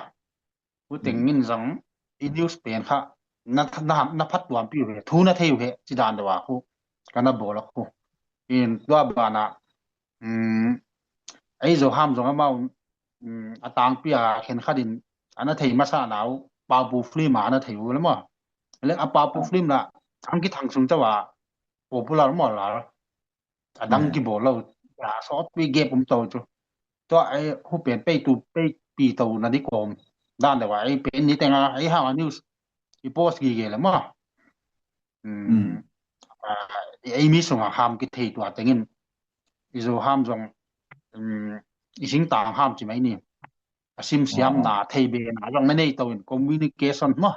Hu teng in zong, i news pen kha, na, na, na phat tuam pi u he, thu na thei u he, chi dan do a khu, ka na bawl a khu. In tua bana, mm, ei Zo ham zong amau, mm, a tang pia khenkhat in, ana thei masa nau, Pau Pu film a ana thei u le mo. Le a Pau Pu film la, ang ki thang sung chawa, popular mo la. A dang ki bawl lo, Ya, sawtpi gap om tou chu. Tua ei hu pen pei tu pei pi tou na di kom. Dan le wa ei pen ni tenga ei ha news i post gige le maw. Hmm. Hmm. Ah, ei mi sunga ham kithei tua tengin. I Zo ham zong, hmm, i singtang ham chi mai ni. A simsiamna, oh, thei be na zong na nei tou in communication maw.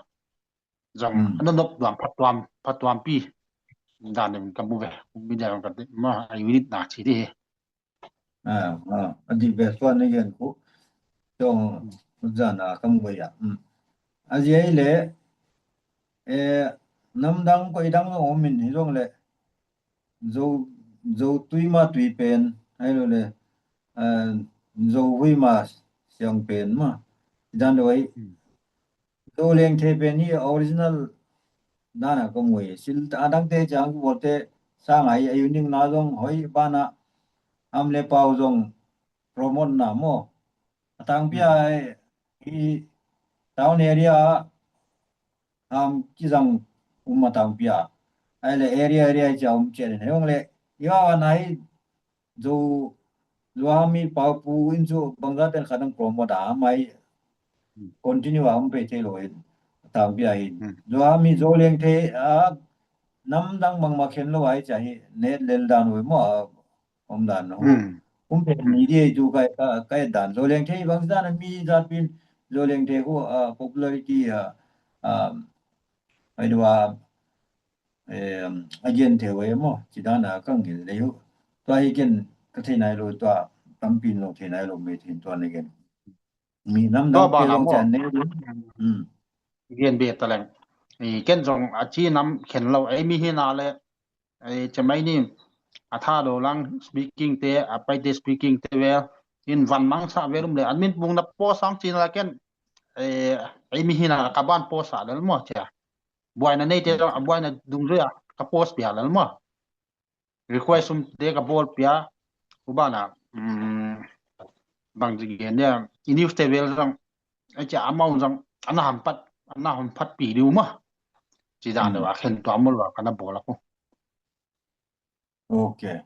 Zong, hmm, a nonop tuam, phattuam, phattuampi. Dan in ka mu ve. Kum mi dan ka ti, maw, a unit na chi di. Ah, ah, a di ve suan ni gen ku. Zong, hmm, zan a ka mu ve ya. Hmm. A zi ei le, eh, nam dang koi dang om in hi zong le. Zo, Zo tui ma tui pen, ai lo le, ah, Zo hui ma siang pen maw. Dan lo ei. Hmm. Zo Lengthe pen hi original dan a ka mu e. Sil a dangte chang bolte sang ai, ai ning na zong hoi bana am le pau zong promote na maw. A tangpi a, hmm, ei, i town area ham kizang um a tangpi a. Ai le area, area chia um chia den. Hong le, i wa wa nai Zo, Zo ham mi pau pu in chu bangzah ten khat ang promote a mai, hmm, continue a um pe thei lo in. Tangpi a hin. Hmm. Zo ham mi Zo Lengthe a nam dang bangmah khen lo ai chia hi net lel dan ui maw, om dan no. Hmm. Um pe, hmm, ni di chu kai, ka, kai dan. Zo Lengthe bang dan mi zat pen Zo Lengthe ko, ah, popularity, ah, ah, ai dua, eh, a gen thei ve maw. Chi dan a ka ngil le u. Tua hi ken ka thei nai lo, tua tampi in lo thei nai lo, me thei tua ne gen. Mi nam dang tua te bana zong maw. Chan ne. Hmm. Gen be ta leng. I ken zong a chi nam khen lo, ei mi hi na le, ei, chi mai ni, a tha lo lang speaking te, a Paite speaking te vel, in van mang sa vel um le, admin bung na post sang chin la ken, eh, ei mi hi na ka ban post sa lel maw chia. Buaina nei te, hmm, buaina dungzui a ka post pia lel maw. Request um te ka bawl pia, u bana, mm, bang zi gen dia, i news te vel zong, ei chia amau zong, ana hampat, ana hampat pi diu maw. Chi dan, hmm, deuh a khen tuam maw lua ka na bawl a ku. Okay.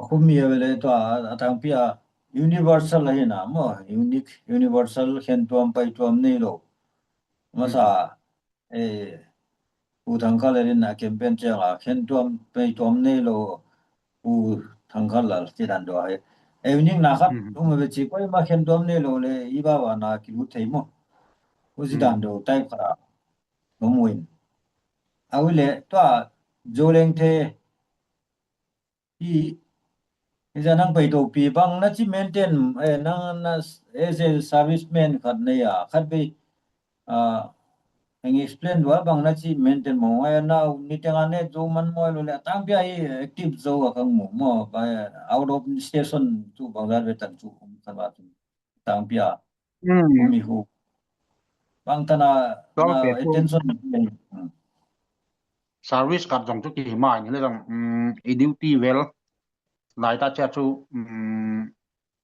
A kum mi a vele tua a tangpi a universal a hi na maw, unique, universal khen tuam pai tuam nei lo. Masa, hmm, eh, Pu Thangkhal in a campaign chiang a khen tuam pai tuam nei lo, Pu Thangkhal Lal chi dan deuh a hi. Eh, unique na khat, hmm, um ve chi koi ma khen tuam nei lo le, i ba ba na ki lut thei maw. U chi dan, hmm, deuh type khat a. Om uin. A ui le, tua Zo Lengthe hi, hi za nang pai tou pi bang na chi maintain, eh, nang na, as a serviceman khat nei a, khat bei, ah, eng explain dua bang na chi maintain maw, eh, na ni teng a ne Zo man maw lo le, tangpi a hi active Zo a kang maw, maw, ba, out of station chu bang za ve tan chu, um, khan ba chu. Tangpi a. Hmm. Umi hu. Bang tana, tua na pe kum attention. Hmm. Service khat zong chu ki hi mai ni le zong, hmm, i duty vel. Lai ta chia chu, hmm,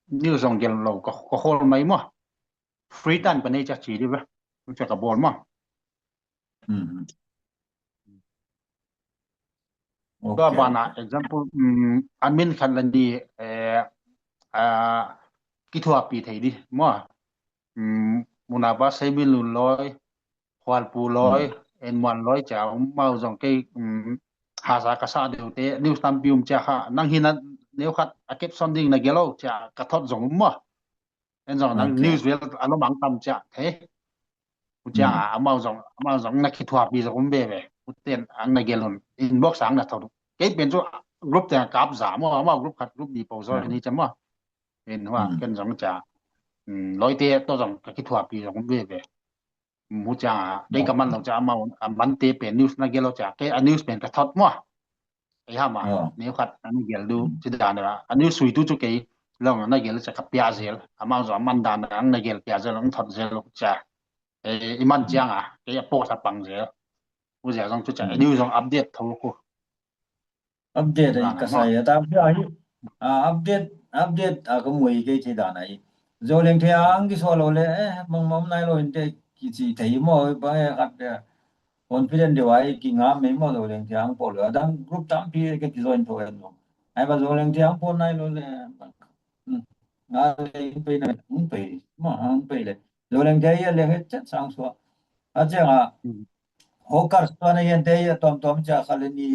news zong gel lo ka, ka hol mai maw. Free time ka nei chia chi di ve. Chia ka bawl maw. Hmm. Tua, okay, bana, okay, example, mm, admin khat la ni, eh, ah, kithuapi thei di maw. Mm, muna ba Seiminlun Loi, Khualpu Loi, hmm, Enmuan Loi chia, um, mau zong kei, mm, hasa ka sa deuh te, news tampi um chia kha, nang hi na neu khat a caption ding na gel lo chia, ka thot zong um maw. En zong nang, okay, news vel a lo mang tam chia, he. U chia, hmm, a, amau zong, amau zong na kithuapi zong um be be. U ten ang na gel un. Inbox ang na thot. Kei pen chu group te kap za maw, amau group khat group di pau zo, hmm, ni chia maw. En hua, hmm, ken zong chia. Hmm, Loi te toh zong ka kithuapi zong um be be. Mu chia, kei ka man lo chia, amau, a man te pen news na gel lo chia. Kei a news pen ka thot maw. Ei ham a, oh, neu khat ana gel du, hmm, chi dan a, a news sui tu chu kei, long na gel chia ka pia zel, amau zong a man dan a, ang na gel pia zel, ang thot zel chia. Eh, i man, hmm, chiang a, kei a post a pang zel. U zel zong chu chia, hmm, news zong update tho ku. Update a i ka sa ya, tam pia hi, ah, update, update a ka mu i kei chi dan a i. Zo Lengthe ang ki so lo le, eh, mang mam nai lo inte ki chi thei maw, ba, eh, khat, eh, confident deuh a i ki ngam mai maw Zo Lengthe ang pawl. Adang group tampi ka ki join tou en lo. Ai ba Zoleng Thei hong pawt nailou le. Hmm. Nga le hong pai na, hong pai. Ma, hong pai le. Zoleng Thei a le he chet sang sua. A chiang a. Hmm. Hawker sua na yan te a tuamtuam chia kha le ni.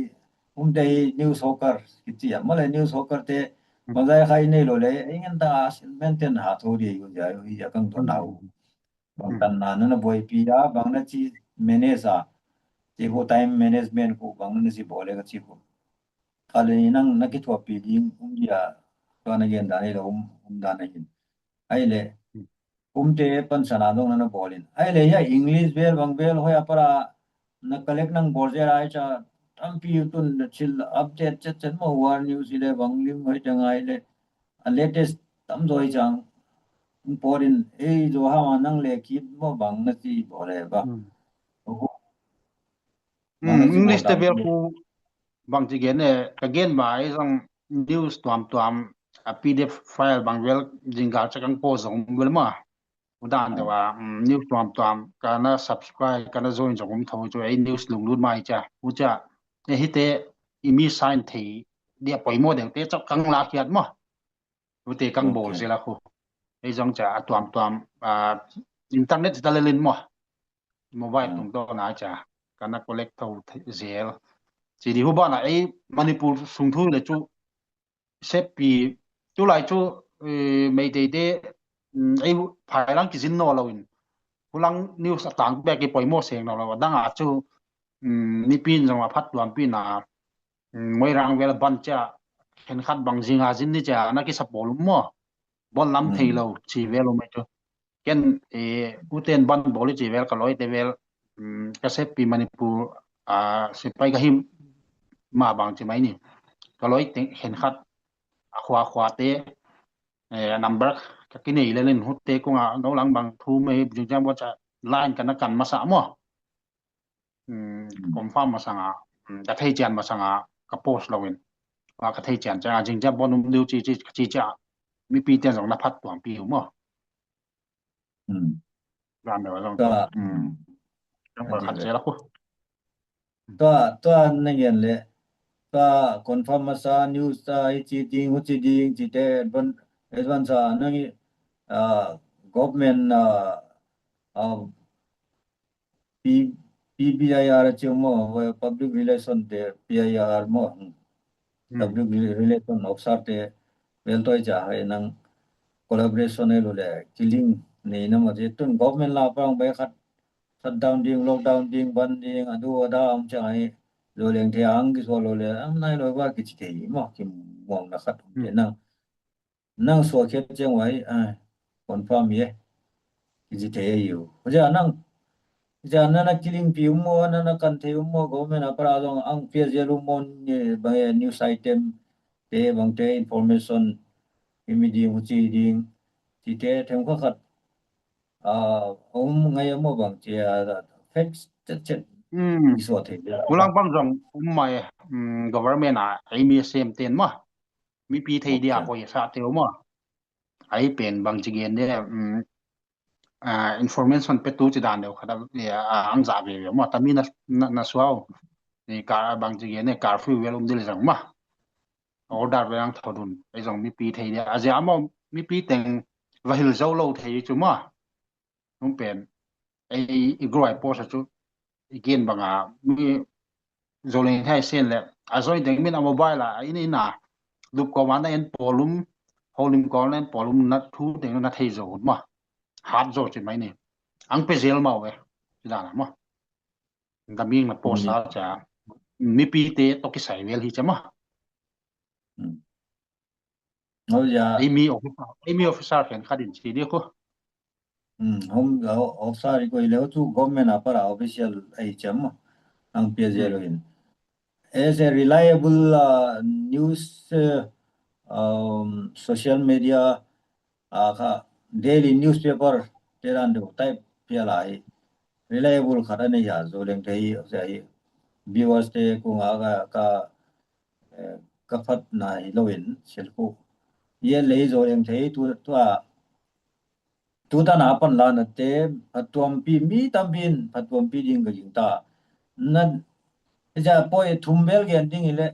Um te news hawker kichi a. Maw le news hawker te. Hmm. Mazai khai neilou le. Ingen ta maintain ha tho di yu ya yu ya kang to nau. Hmm. Bang tan na na buaipi a, bang na chi manage a. Chi ko time management ko, bang na chi bawl le ka chi ko. Kha le ni nang na kithuapi ding um dia, tua na gen dan hi lou um, um dan ahi. Ai le, um te pansan a dong na na bawl in. Ai le ya English vel bang vel hoih a para na collect nang bawl zel ai cha tampi tun na thil update chet chet maw war news le bang lim hoih dang ai le. A latest tam zaw chang. Pawt in ei zaw ha ma nang le kip maw bang na chi bawl le ba. Hmm. Oho. Hmm, English te vel khu bang chi gen e, ka gen ba ei zong news tuamtuam a P D F file bang vel jingkal chak ang ko zong vel ma. Udan te wa, hmm, news tuamtuam ka na subscribe, ka na join zong um tho chu ei news lunglut mai cha. U cha, ei hi te i mi sign thei dia poimoh deuh te chak kang la khiat maw. U te kang bawl zel a khu. Ei zong cha a tuamtuam, ah, internet ta le lin maw. Mobile tung to na cha. Ka na collect tho zel. Chi di hu ba na ei Manipur sung thu le chu. Sepi, tu lai chu, eh, Meitei te, mm, ei phai lang kizin nawnlou in. Hulang news a tang bek i poimoh seng nawnlou. Dang a chu, mm, mi pin zong a phattuampi na. Mm, Moirang vel ban cha, khenkhat bang zing a zin ni cha, na kisa bawl um maw. Bawl lam theilou, chi vel um ei chu. Ken, eh, u ten ban bawl chi vel ka loi te vel, mm, ka sepi Manipur, ah, sepai ka hi ma bang chi mai ni. Ka loi te khenkhat, a khua khua te, eh, number ka kinei le lin hu te kong a no lang bang thu mai jing jang bo cha line ka na kan masa maw. Hmm, confirm masang a, hmm, ka thei chian masang a, ka post lou in. Wa ka thei chian chiang a, jing chiang bon um diu chi, chi, chi, chi a. Mipi ten zong na phattuampi uh maw. Hmm. Ram deuh zong tua, hmm. Zong ka khat zel a khu. Tua, tua na gen le. Tua confirm masa news ta hi chi ding, hu chi ding, chi te advan-, advance a nang i, ah, government, ah, ah, P-, P B I R a chi maw, public relation te P I R maw, hmm. Public re-, relation officer te vel toi cha hai nang collaboration ei lou le, killing nei na maw te tun government la pang bai khat shutdown ding, lockdown ding, ban ding, adu ada um cha hai, Zoleng Thei ang kisual lou le, ang nai lou ba kichi thei maw, kimuang na khat um te nang. Nang suak khiat chiang uai, ah, confirm ye. Kichi thei a iu. Huchia nang, huchia nana killingpi um maw, nana kan thei um maw, government a para zong ang pia zel um maw, ni bang e news item te, bang te information, i mi ding, huchi ding, chi te, them kha khat, ah, um ngai a maw bang chi a, facts chet chet. Hmm. I suak thei. Hulang bang zong um mai, hmm, government a, ei mi sem ten maw. Mipi thei dia koi sa te maw. Ai pen bang chi gen de, um, ah, information petu chi dan deuh khat a, ah, ang za ve ve maw. Tami na, na, na suau. Ni ka bang chi gen de curfew vel um dil zang maw. Order vel ang thodun. Ai zong mipi thei dia. A zia maw mipi teng va hil zou lou thei chu maw. Hong pen, ei, i gruai post a chu, i gen bang a, mi Zoleng Thei sen le, a zoi deng min a mobile a, in in a, lup ko wan a en polum, holim ko en polum na thu deng na thei zo maw. Hat zo chi mai ni. Ang pe zel maw e, chi dan a maw. Daming na post a cha, mipi te toh kisai vel hi cha maw. Hmm. Oh, ya. Ei mi officer, ei mi officer khenkhat in chi di khu. Hmm, hom, o-, officer i koi leu chu government a para official ai cham ang pia zel in. As a reliable, uh, news, uh, um, social media, uh, kha daily newspaper te dan deuh type pia lai. Reliable khat a nei a Zoleng Thei, viewers te kong a ka, ka eh, ka phatna hi lou in, sil khu. Ye lei Zoleng Thei tu, tua, tu ta na pan la na te, phattuampi mi tam pin, phattuampi ding ka jing ta. Na, ja poi thum vel gen ding i le,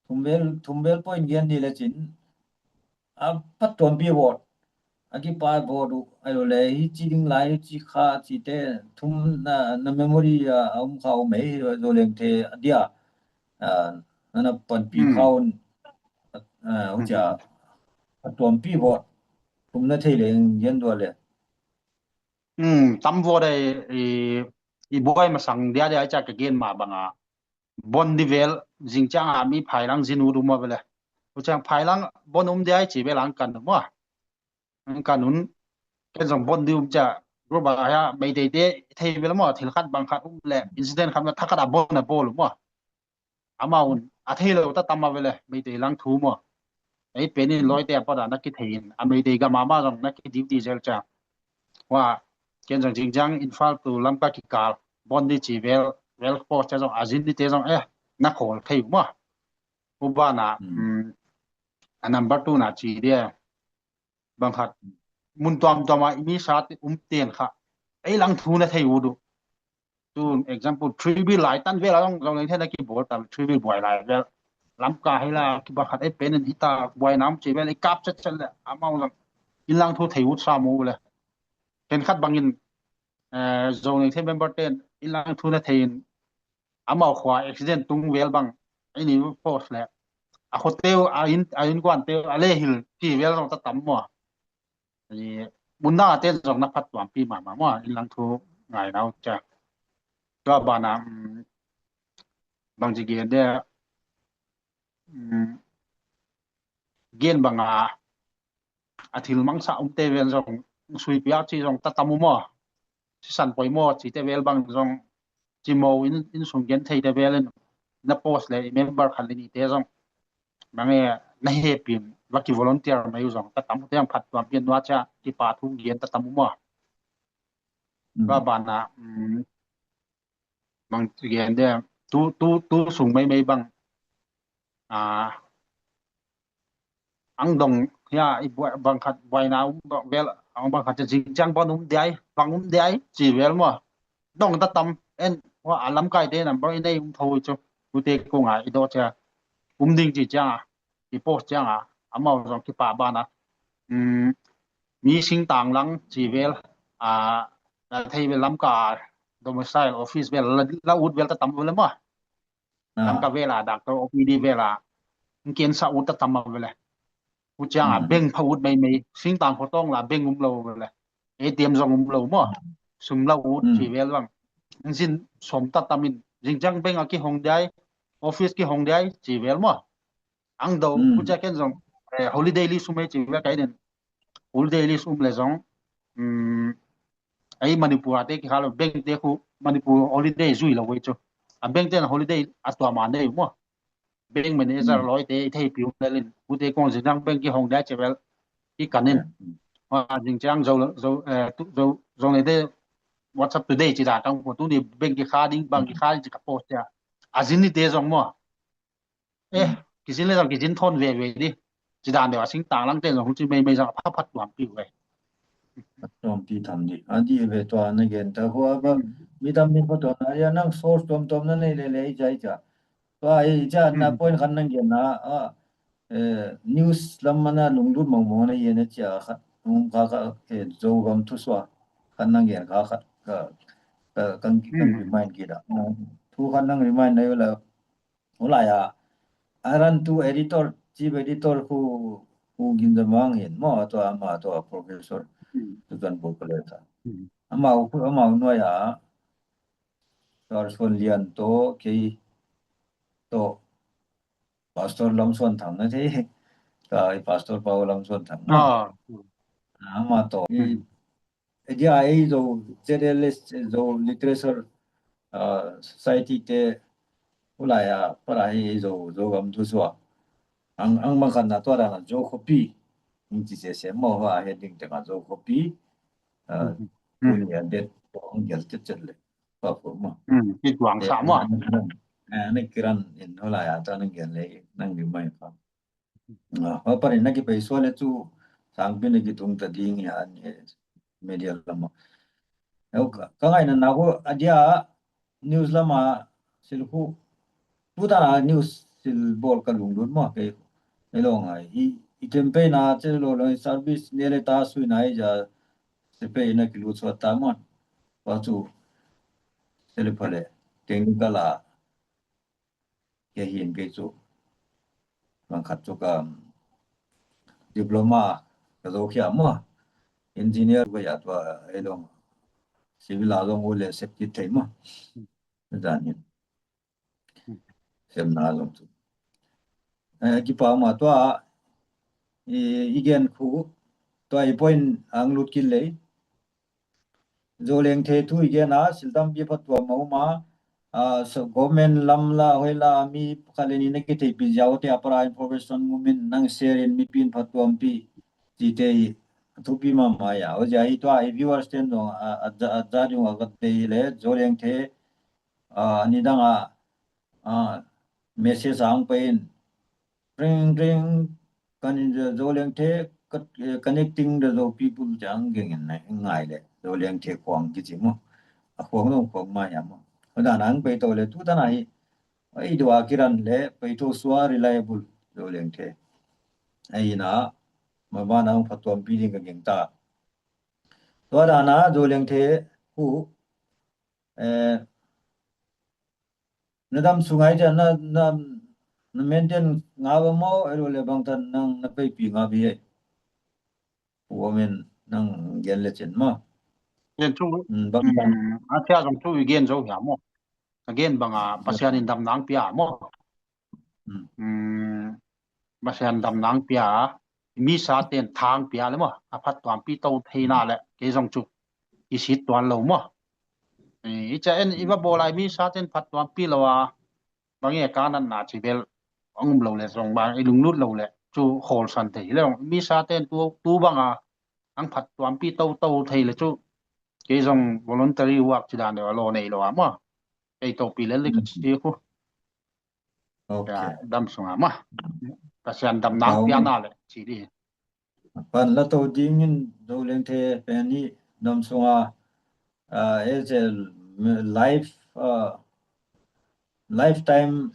thum vel, thum vel point gen di le chin, a phattuampi vote, a kipat vote uh, ahihleh hichi ding lai, hichi kha chihte thum na, na memory a, a um kha uh mei, Zolengte a dia, a, na na panpi Hmm. kha un, a, huchia, phattuampi vote, thum na thei leng gen dua le. Hmm, tam vote ai, i, i buai masang dia dia cha ka gen mah bang a. Bon di vel, zingchiang a mi phailang zin ut um a vele. Huchiang phailang bon um dia chi vel ang kan um a. Ang kan un, ken zong bon di um cha, group a hia, Meiteite, thei vel maw, thil khat bang khat um le, incident khat na thakhat a bon a bawl um a. Amau un, a theilou ta tam a vele, Meitei lang thu maw. Ei pen in Lawite a pat a na kithei in, a Meitei gam a mah zong na ki duty zel cha. Huai, ken zong zingchiang Imphal tu Lamka kikal, bon di chi vel, vel post cha zong, a zin dite zong, eh, na khawl thei uh maw. Huban a, Hmm. mm, a number two na chi dia. Bang khat, mun tuamtuam a i mi sate um ten kha. Ei lang thu na thei ut uh. Tu example, three B lai tan vel a zong, zong leng thei na kibawl ta, three B buai lai vel. Lamka hi la, ki bang khat ei pen in hita buai nam chi vel, i kap chetchet le, amau zong. In lang thu thei ut sam uh le. Ken khat bang in, eh, zong leng thei member ten, in lang thu na thei in, amau khua accident tung vel bang, ei ni post le. A khoteu, a in, a innkuanteu, a le hil, chi vel zong ta tam maw. Ni, mun dang a ten zong na phattuampi mahmah maw, in lang thu ngai nau cha. Tua ban a, mm, bang chi gen dia, mm, gen bang a, a thil mangsa umte vel zong, suipi a chi zong ta tam uh maw. Sisan poimoh chihte vel bang zong, chi maw in, in sung gen theite vel in, na post le, i member khat le nihte zong. Bang e, na hehpih in, va ki volunteer mai uh zong, ta tam uh te ang phattuampi nuai cha, kipahthu gen ta tam uh maw. Mm. Huai ban a, mm, bang chi gen dia, tu, tu, tu sung maimai bang. Ah, ang dong, hia, i buai, bang khat, buai na um, bang vel, ang bang khat, zingchiang bon um diai, bang um diai, chi vel maw. Dong ta tam, en, huai a Lamkaite number i nei um thou chu, ute kong a, i do cha, um ding chi chiang a, i post chiang a, amau zong kipah ban a. Mm, mi singtang lang chi vel, a, na thei vel Lamka, domicile office vel, la, la ut vel ta tam vel maw. Ah. Lamka vel a, doctor O P D vel a, ng ken sa ut ta tam a vele. Huchiang a, Mm. beng pha ut maimai, singtang khotong la, beng um lou vele. A T M zong um lou maw. Mm. Sum la ut Mm. chi vel bang. Ng zin som ta tam in, zingchiang beng a kihong diai, office kihong diai, chi vel maw. Ang do, Mm. huchia ken zong, eh, holiday list um e chi vel kai den. Holiday list um le zong, mm, ei Manipur a te ki kha lou, bank te khu Manipur holiday zui lou ve chu. A bank te na holiday a tuam a nei maw. Bank manager Mm. Lawite i theihpih uh lel in, ute kong zingchiang bank kihong dia chi vel, i kan in. Mm. Ah, zingchiang Zo, Zo, eh, tu, Zo, Zo ne te WhatsApp today chi da tang ko tuni bank kikha ding, bang kikha ding chi ka post ya. A zin nihte zong maw. Eh, Mm. kizin le zong kizin thon veve di. Chi dan deuh a singtang lang te zong huchi maimai zong a pha phattuampi ve. Phattuampi tham di. A di ve tua na gen ta hua ba Mm. mi tam mi phattuam na ya nang source tuamtuam na nei lele i cha i cha. Tua i cha na Mm. point khat nang gen na, ah, eh, news lam mana lunglut mongmong na yen a chia khat. Um kha kha, eh, Zogam thusuah khat nang gen kha khat. Ka, ka, kan, kan Mm. remind kida. Thu khat nang remind na yo la. Hulai a, a run tu editor, chief editor khu, khu Ginzamang in maw, tua ama tua professor, Hmm. tu kan buk le ta. Hmm. Amau khu, amau nuai a, Pastor Lian to, kei to, Pastor Lamsuanthang na te, ta i Pastor Pau Lamsuanthang na. Ah. Ama to, i Hmm. Edia ei Zo Z L S, Zo Literature, ah, Society te, hulai a, para ei Zo, Zogam thusuah. Ang, ang mangkhan na tua dan a Zo Khopi. Ing chi se se mo ha heading te ka Zo Khopi. Ah, Hmm. Hmm. Uni a det, ang gel chet chet le. Pa ko mo. Hmm. Ki tuang Eh, sa mo. Nang, nang, eh, nang kiran in hulai a, ta nang gel le, nang di mai pa. Ah, ho parin na kipaisuah le chu sangpi na kitung ta ding hi a, eh, media lam a. Eh, ka, ka ngaihna na khu a dia news lam a sil khu tu ta na news sil bawl ka lunglut maw, kei, ei lawng ai. I, i campaign a che lo lo service ne le ta sui nai ja, se pe na kilu chua ta maw. Pa chu, se le phale, teng ka la, ke hin kei chu. Bang khat chu ka diploma ka zo khia maw. Engineer ka ya tua, ei lawng. Civil a lawng u le sep kit thei maw. Zan hin. Sem na lawng chu. Eh, kipak maw tua, i, i gen khu, tua i point ang lut kit lei. Zolengthe thu i gen a, sil tampi phattuam a um a, ah, so government lam la, hoih la, mi khat le nih na kitheihpih ziak uh te a para information ngum in nang share in mipi'n phattuampi, chih te thupi mahmah a. Huaiziak hi tua i viewers te'n zong, ah, a, a, a, zat ding uh a ka deih le, Zolengthe, ah, nidang a, ah, message a hong pai in, ring, ring, kan in Zo, Zolengthe, ka, eh, connecting the Zo people chang geng in ngai, ngai le, Zolengthe khuang kichi maw. A khuang lawng khuang mah hia maw. Huai dan a hong pai tou le, tu tan a hi, ei dua kiran le, pai tou sua reliable, Zolengthe. Ei na, maban a hong phattuampi ding ka gingta. Tua dan a, Zolengthe, hu, eh, na dam sung ai jan na, na, na maintain ngam a maw, ei lou le bangtan nang na paipi ngam hi ai. Women nang gen le chin maw. Gen chu, hmm, bangtan. Hmm, a chia zong chu i gen zo hia maw. A gen bang a, Pasian in damna hong pia maw. Hmm. Hmm, Pasian damna hong pia, mi sa ten thang pia le maw, a phattuampi tou theihna le, kei zong chu, i sit tuan lou maw. Eh, i chia en, i va bawl lai mi sa ten phattuampi lou a, bang e ka natna chi bel, hong um lou le zong bang, i lunglut lou le, chu khawl san thei le, mi sa ten tu, tu bang a, hong phattuampi tou tou thei le chu, kei zong voluntary work chi dan deuh a lou nei lou a maw. Kei tou pi le le ka chi khu. Ok. Ya, dam sung a maw. Pasian damna hong pia na le, chi di. Pan la tou ding in Zolengthe pen hi dam sung a, ah, as a life, ah, lifetime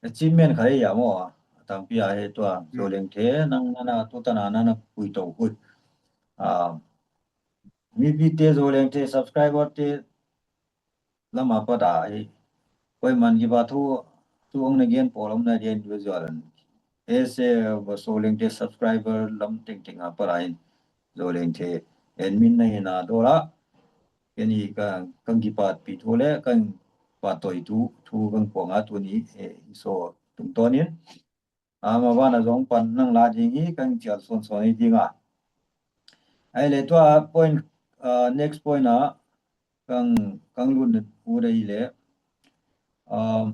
achievement khat hi a maw. Tampi a hi tua, hmm, Zolengthe nang na, na tu tan a na, na pui tou hui. Ah, mipite Zolengthe subscriber te lam apat a hi. Koi man kiba thu, tu hong na gen pawl om na dia individual an. As a Zolengthe subscriber lam tengteng apat a hin. Zolengthe admin na hi na dou la. Kei ni ka, ka kipat pi thu le, ka pat toi tu, thu ka kuang a tuni, eh, i so tungtawn in. Ah, maban a zong pan nang la ding hi, ka chial sawnsawn hi ding a. Ai le tua point, ah, next point a, ka, ka lut ut ahi le. Ah,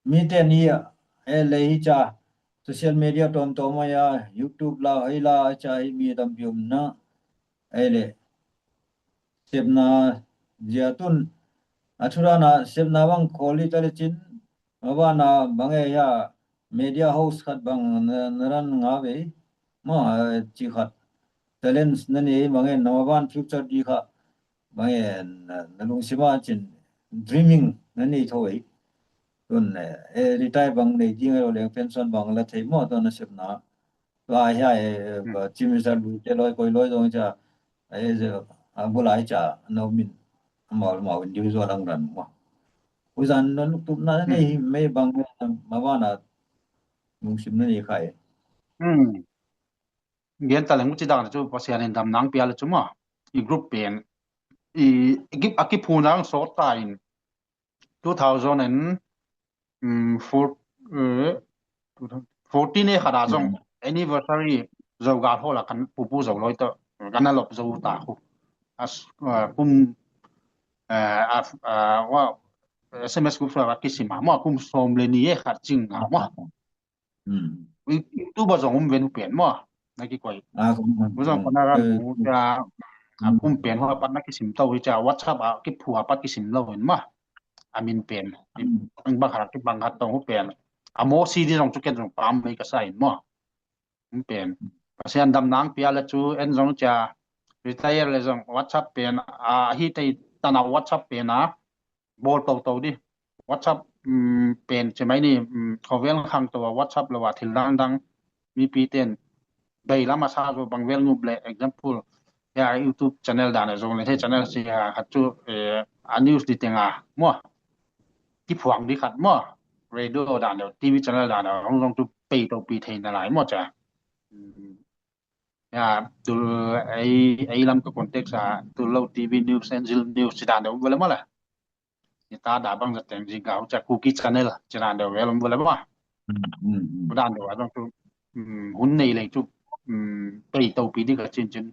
mite ni a, eh, le hi chia, social media tuamtuam a, YouTube la, hoih la, chia hi mi tampi om na. Ai le, sepna zia tun, a thu dan a sepna bang khawl hi ta le chin, maban a bang e hia, media house khat bang na, na run ngam ve, maw, eh, chi khat, talents na nei bang e, na maban future di kha, bang e, na, na lungsim a chin, dreaming na nei thou e. Tun, eh, eh, retire bang nei ding a lou leng pension bang la thei maw, tun na sepna. Tua hia, eh, hmm, ba, Chief Minister lui te loi, koi loi zong chia, eh, ze, a bul ai chia, na min, amau, amau individual ang ran maw. Huai zan na lungtup na nei, hmm, mei bang, maban a, lungsim na nei khai. Hmm. Gen ta leng u chi dan chu Pasian in damna hong pia le chu maw. I group pen, i, i ki, a kiphun a hong sawt ta in, two thousand and, um, four, eh, fourteen e khat a zong, hmm, anniversary Zo Gal Hall a kan pupu Zo Loi toh, kan na lop zo ta khu. As, uh, kum, uh, a, uh, wa, S M S group a kisim a, maw kum sawm le nih e khat ching a maw. Hmm. I, YouTube a zong um ven uh pen maw. Na kikoi. Ah, um, um, u zong um, kona ran, eh, u chia, ah, um, kum pen hua pat na kisim tou hi chia, WhatsApp a kiphu a pat kisim lou in maw. A min pen. Hmm. Ang bang khat, kibang khat tou hu pen. A maw C D zong chu ken zong pam mai ka sa in maw. Um pen. Pasian damna hong pia le chu en zong chia, retire le zong WhatsApp pen, ah, hi tei tan a WhatsApp pen a, bawl tou tou di. WhatsApp um, pen chi mai ni, um, khovel khangtou a WhatsApp lou a thil dangdang, mipi ten bei lam a sa zaw bang vel nguk leh, example, ya YouTube channel dan a Zolengthe channel sia khat chu, eh, a news di teng a maw, kiphuang di khat maw, radio dan deuh, TV channel dan deuh, hong zong chu pei tou pi thei na lai maw cha. Um, ya, tul ei, ei lam ka context a, tul lou TV news, Angel News chi dan deuh, vel maw la. Ni ta da bang za teng zingkau cha Kuki channel chi dan deuh vel om vel maw. Hmm, hmm, hmm. Pu dan deuh a zong chu, um, hun nei leng chu, um, pei tou pi di ka chin chin.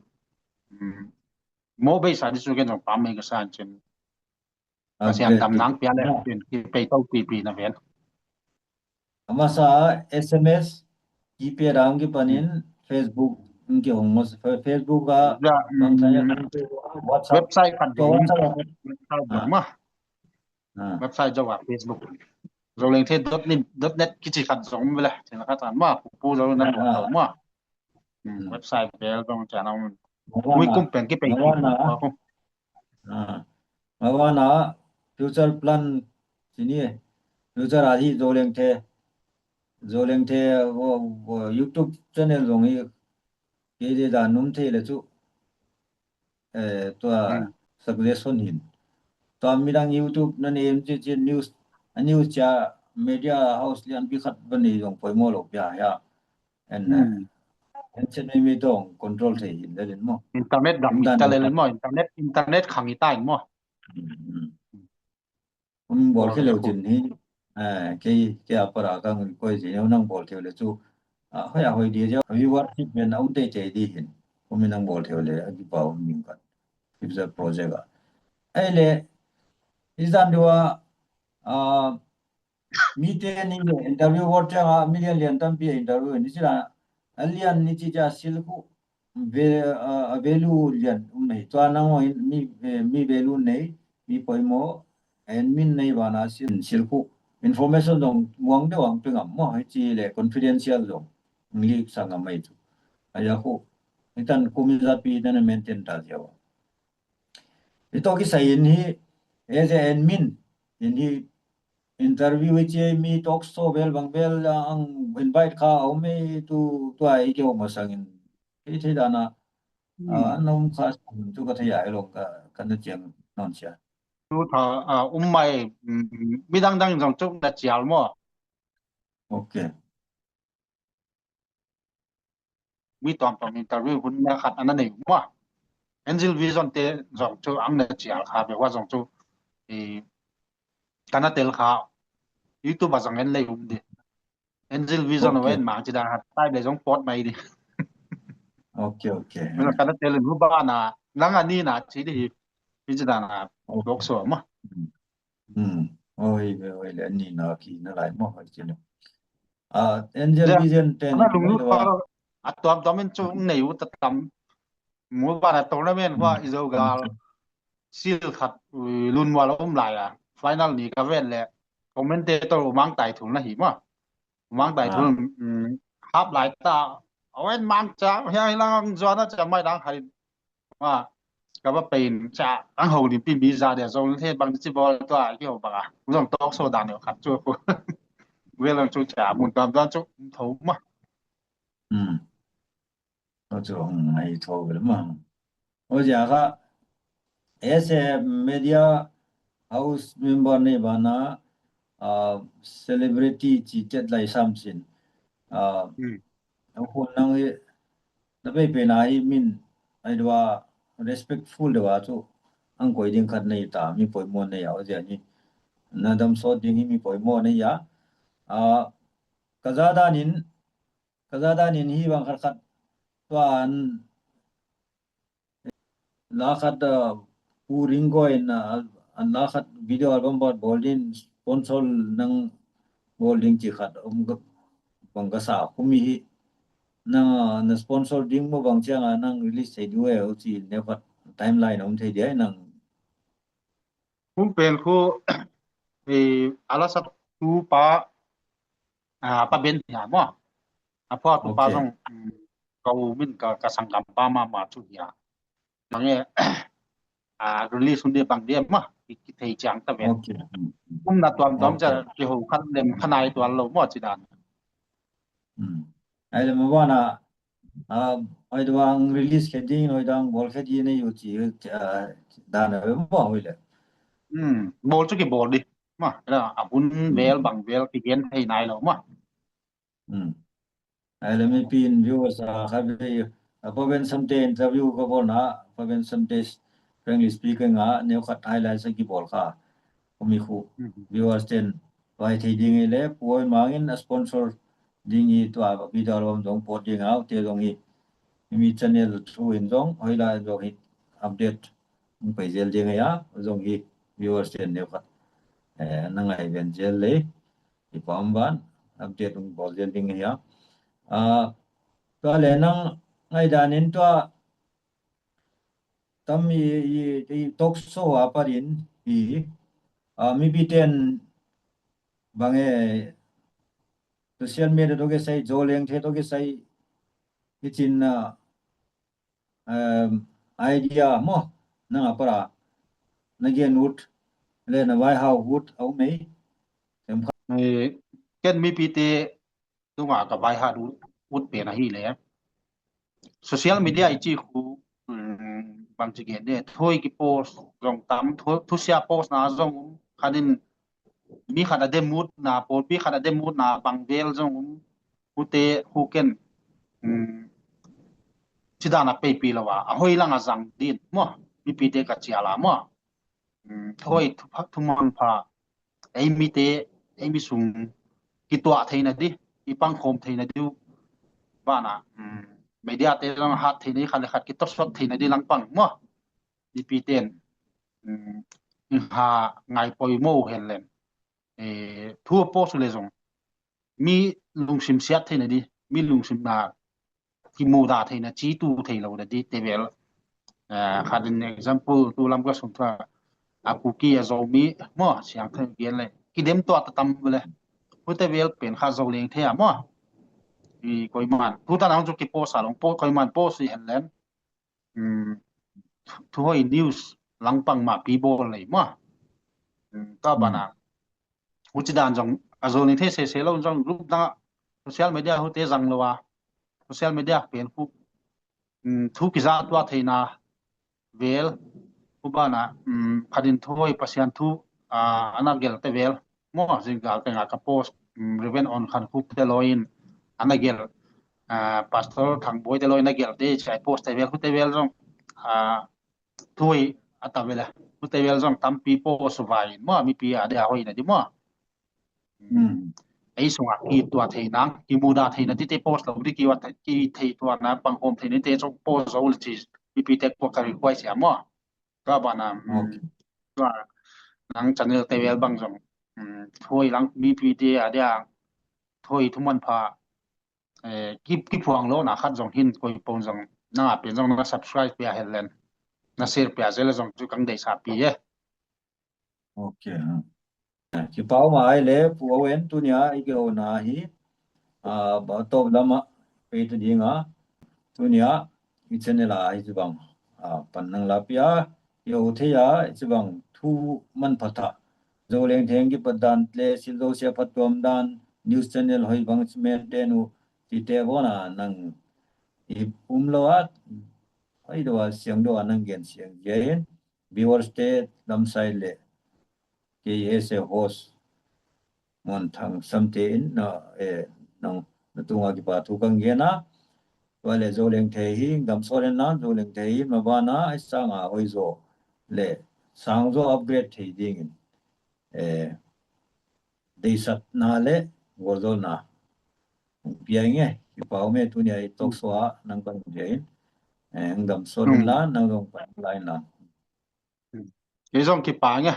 Um, mo bei sa di chu ken zong pam mai ka san chin. Ah, Pasian okay, dam okay. Nang pia leh, ah, chin ki pei tou pi pi na vel. A masa SMS, GPay dan kipan in, hmm, Facebook, in ki hong mos, Fe-, Facebook a, ya, bang sa ya, hmm, WhatsApp, website kan to ding. WhatsApp a. Website deuh maw. Ah. Ah. Website deuh a Facebook. Zolengthe dot net, dot net kichi khat zong vel a. Chin khat an maw, pu, pu zong nan, ah, ah, maw. Hmm, hmm. Website vel zong chan ang. Mawana. Ui kum pen ki pei. Mawana. Ah. Mawana, future plan chi ni. Future a hi Zolengthe. Zolengthe, o, o, YouTube channel zong hi. Kei di dan num thei leh chu. Eh, tua, hmm, suggestion hin. Tua midang YouTube nan em chi chi news, a news cha media house lian pi khat ban nei zong poimoh lou pia ya. En, hmm, en chen mi mi tong control thei hin lel in maw. Internet dam dan ta lel in maw. Internet, internet khang i ta in maw. Hmm, hmm. Hon bawl khe lou chin hi, eh, kei, kei a para kang koi zi neu nang bawl thei leh chu, ah, hoih a hoih di ziau, viewership men a um teitei di hin, hon mi nang bawl thei leh, a kipak um ning kan, future project a. Ei leh, i zan deuh a, ah, mite ni leh interview bawl chiang a, mi lian lian tampi interview ni sila, a lian ni chi cha sil khu, ve-, ah, value lian um nei. Tua nang in mi, eh, mi value nei, mi poimoh, en min nei bana sil, sil khu. Information zong muang deuh ang pe ngam maw, hichi leh confidential zong. Leak sa ngam mai chu. Ahi a khu. Hitan kum za pi dan maintain ta ziau. Hi toh kisai in hi, as a admin, in hi interview hi chi mi talk show vel bang vel, ah, ang invite kha a um e tu, tua i kihou masang in. Kei thei dan a, hmm, ah, an om kha chu ka thei a, ei lou ka, ka na chiang non sia. Tu tha, ah, um mai, mm, mi dangdang zong chu na chial maw. Okay. Mi tuamtuam interview hun na khat ana nei maw. Angel Vision te zong chu ang na chial kha ve ua zong chu, eh, ka na tel kha YouTube a zong en lei um di. Angel Vision, okay, wen mang chi dan hat tai be zong pawt mai di. Okay, okay. Ka na tel in hu bana, nang a ni na chi di hi. Hi chi dan a, okay, talk show maw. Hmm. Oi, oi, le ni na ki na lai maw, oi chi na. Ah, Angel Vision ten, ana lunglut pa, a tuamtuam in chu nei u ta tam. Mu bana tournament hua, hmm, i Zogal. Sil khat, ui, lun mual um lai a. Final ni ka ven leh. Commentator U Mang Tai Thul na hi maw. U Mang Tai Thul, ah, mm, hap lai ta. Awen mang cha, hiang hilang zuan a cha mai dang hai. Maw, ka ba pen cha, ang hou lim pi mi za dia zong the bang chi bawl tua kihou bang a. Zong talk show dan neu khat chu. Vel ang chu cha, mun tuamtuam chu, tho maw. Hmm. Aw chu hong ngai tho vel maw. Aw zia kha, as a media house member nei bana, ah, celebrity chi chet lai sam sin. Ah, hmm, ang hun nang i, na pei pei na hi min, ai dua respectful dua chu, ang koi ding khat nei ta, mi poimoh nei a, aw zia ni. Na dam sawt ding hi mi poimoh nei a. Ah, ka za dan in, ka za dan in hi bang khat khat tuan la khat, uh, Pu Ringgoi in, uh, an la khat video album bat bawl din sponsor nang bawl ding chi khat um ka, bang ka sa khu mi hi. Nang, uh, na sponsor ding maw bang chiang a nang release thei di uh e, uh chi neu khat timeline um thei di e nang. Kum pen khu, eh, a la sa tu pa, ah, Pa Ben hia maw. A phuatu pa, okay, zong, mm, ka u min ka, ka sanggam pa mahmah chu hia. Bang e, ah, release hun di bang di maw. kithei chiang ta ve. Okay. Umna tuamtuam cha kihou khat lem kha nai tuan lou maw chi dan. Hmm. Ai lem a ban a, ah, hoih dan release khe ding, hoih dan bawl khe ding nei uh chi, ah, dan a ve maw hoih le. Hmm. Bawl chu kibawl di. Maw, la, a hun vel bang vel kigen thei nai lou maw. Hmm. Ai lem mipi'n viewers a kha ve, a Pa Benson te interview ka bawlna, Pa Benson te, frankly speaking a, neu khat highlight sa kibawl kha. Umi khu, viewers ten, vai thei ding i le, Pu Awi Mang in a sponsor ding i tua, video album zong pawt ding a, te zong i, mi channel through in zong, hoih lai zong i, update, hong pai zel ding a, zong i, viewers ten neu khat. Eh, na ngaiven zel le, i pam ban, update hong bawl zel ding a. Ah, tua le nang ngaidan in tua, tam i, i, i talk show a pat in, i, ah, mipi ten bang e, social media toh kisai, Zolengthe toh kisai, i chin, ah, um, idea maw, nang a pat a, na gen ut, le na vaihawm ut, a um ei. Em kha. Eh, ken mipi te, tunga ka vaihawm ut, ut pen ahi le. Social media i chi khu, um, bang chi gen de, thuhoih kipost zong tam, thu, thusia post na zong um, khat in mi khat a dem ut na, pawlpi khat a dem ut na, bang vel zong um, hute, hu ken, um, chi dan a peipi lou a, a hoih lang a zang din, maw, mipi te ka chial a, maw. Um, thuhoih, thu pha, thuman pha, ei mi te, ei mi sung, kituah theihna di, i pangkhawm theihna di, ban a, um, media te zong hat theihna di, khat le khat kitawsot theihna di langpang, maw. Mipi ten, um, in ha ngai poimoh hen len. Eh, thu post le zong. Mi lungsim siat theihna di, mi lungsim na kimudah theihna, chitu theilou na di te vel. Eh, khat in example, tu Lamka sung tua, a Kuki a Zomi, maw, siang thei gen le. Kidem tuah ta tam le. Hute vel pen kha Zolengthe a maw. I koiman. Tutan a hong chu kipost a long, po, koiman post i hen len. Um, thuhoih news langpang mah pi bawl lei maw. Um, tua ban a. Huchi dan zong, a Zolengthe sese lou zong group dang a, social media hute zang lou a. Social media pen khu, um, thu kizak tuah theihna vel, hu ban a, um, khat in thuhoih Pasian thu, ah, ana gel te vel. Maw, zingkal teng a ka post, um, Reverend On Khan Khup te lou in, ana gel, ah, Pastor Thangboi te lou in ana gel te, chai post te vel, hute vel zong, ah, thuhoih a ta vel a. Hute vel zong tampi post vai in, maw, mipi a dia hoihna di maw. Hmm. Ei sung a kituah theihna, kimudah theihna di te post lou di, kiwa thei, kithei tuahna, pangkhawm theihna te zong post zou le chi, mipi te kua ka request a maw. Tua ban a, um, okay. Tua nang channel te vel bang zong, um, thuhoih lang mipi te a dia, thuhoih thuman pha, eh, ki, kiphuang louhna khat zong hin koi pon zong, nang a pen zong na subscribe pia hen len, na share pia zel zong chu kang deihsakpi e. Okay, ha. Kipak mah ai le, Pu Awen, tunia i kihouna hi, ah, ba tawp lam a, pei ta ding a, tunia i channel a hichibang, ah, pan nang la pia, i hou thei a, hichibang thu manpha tha. Zolengthe kipat dan le, sil zo sia phattuam dan, news channel hoih bang chi maintain uh, chite bawn a nang i um lou a, hoih deuh a siang deuh a nang gen siang ziak in, viewers te lam side le, kei as a host, Muanthang Samte in na, eh, nang, na tunga kipahthu kang gen a, tua le Zolengthe hi, damsawt in na, Zolengthe hi, maban a, ai sang a hoih zaw le, sang zaw upgrade thei ding in, eh, deihsakna le, gualzawlna. Pia nge, kipak me tunia i talk show a, nang pan pia in, eh, damsawt in la, nang zong pan la in la. Kei zong kipak nge.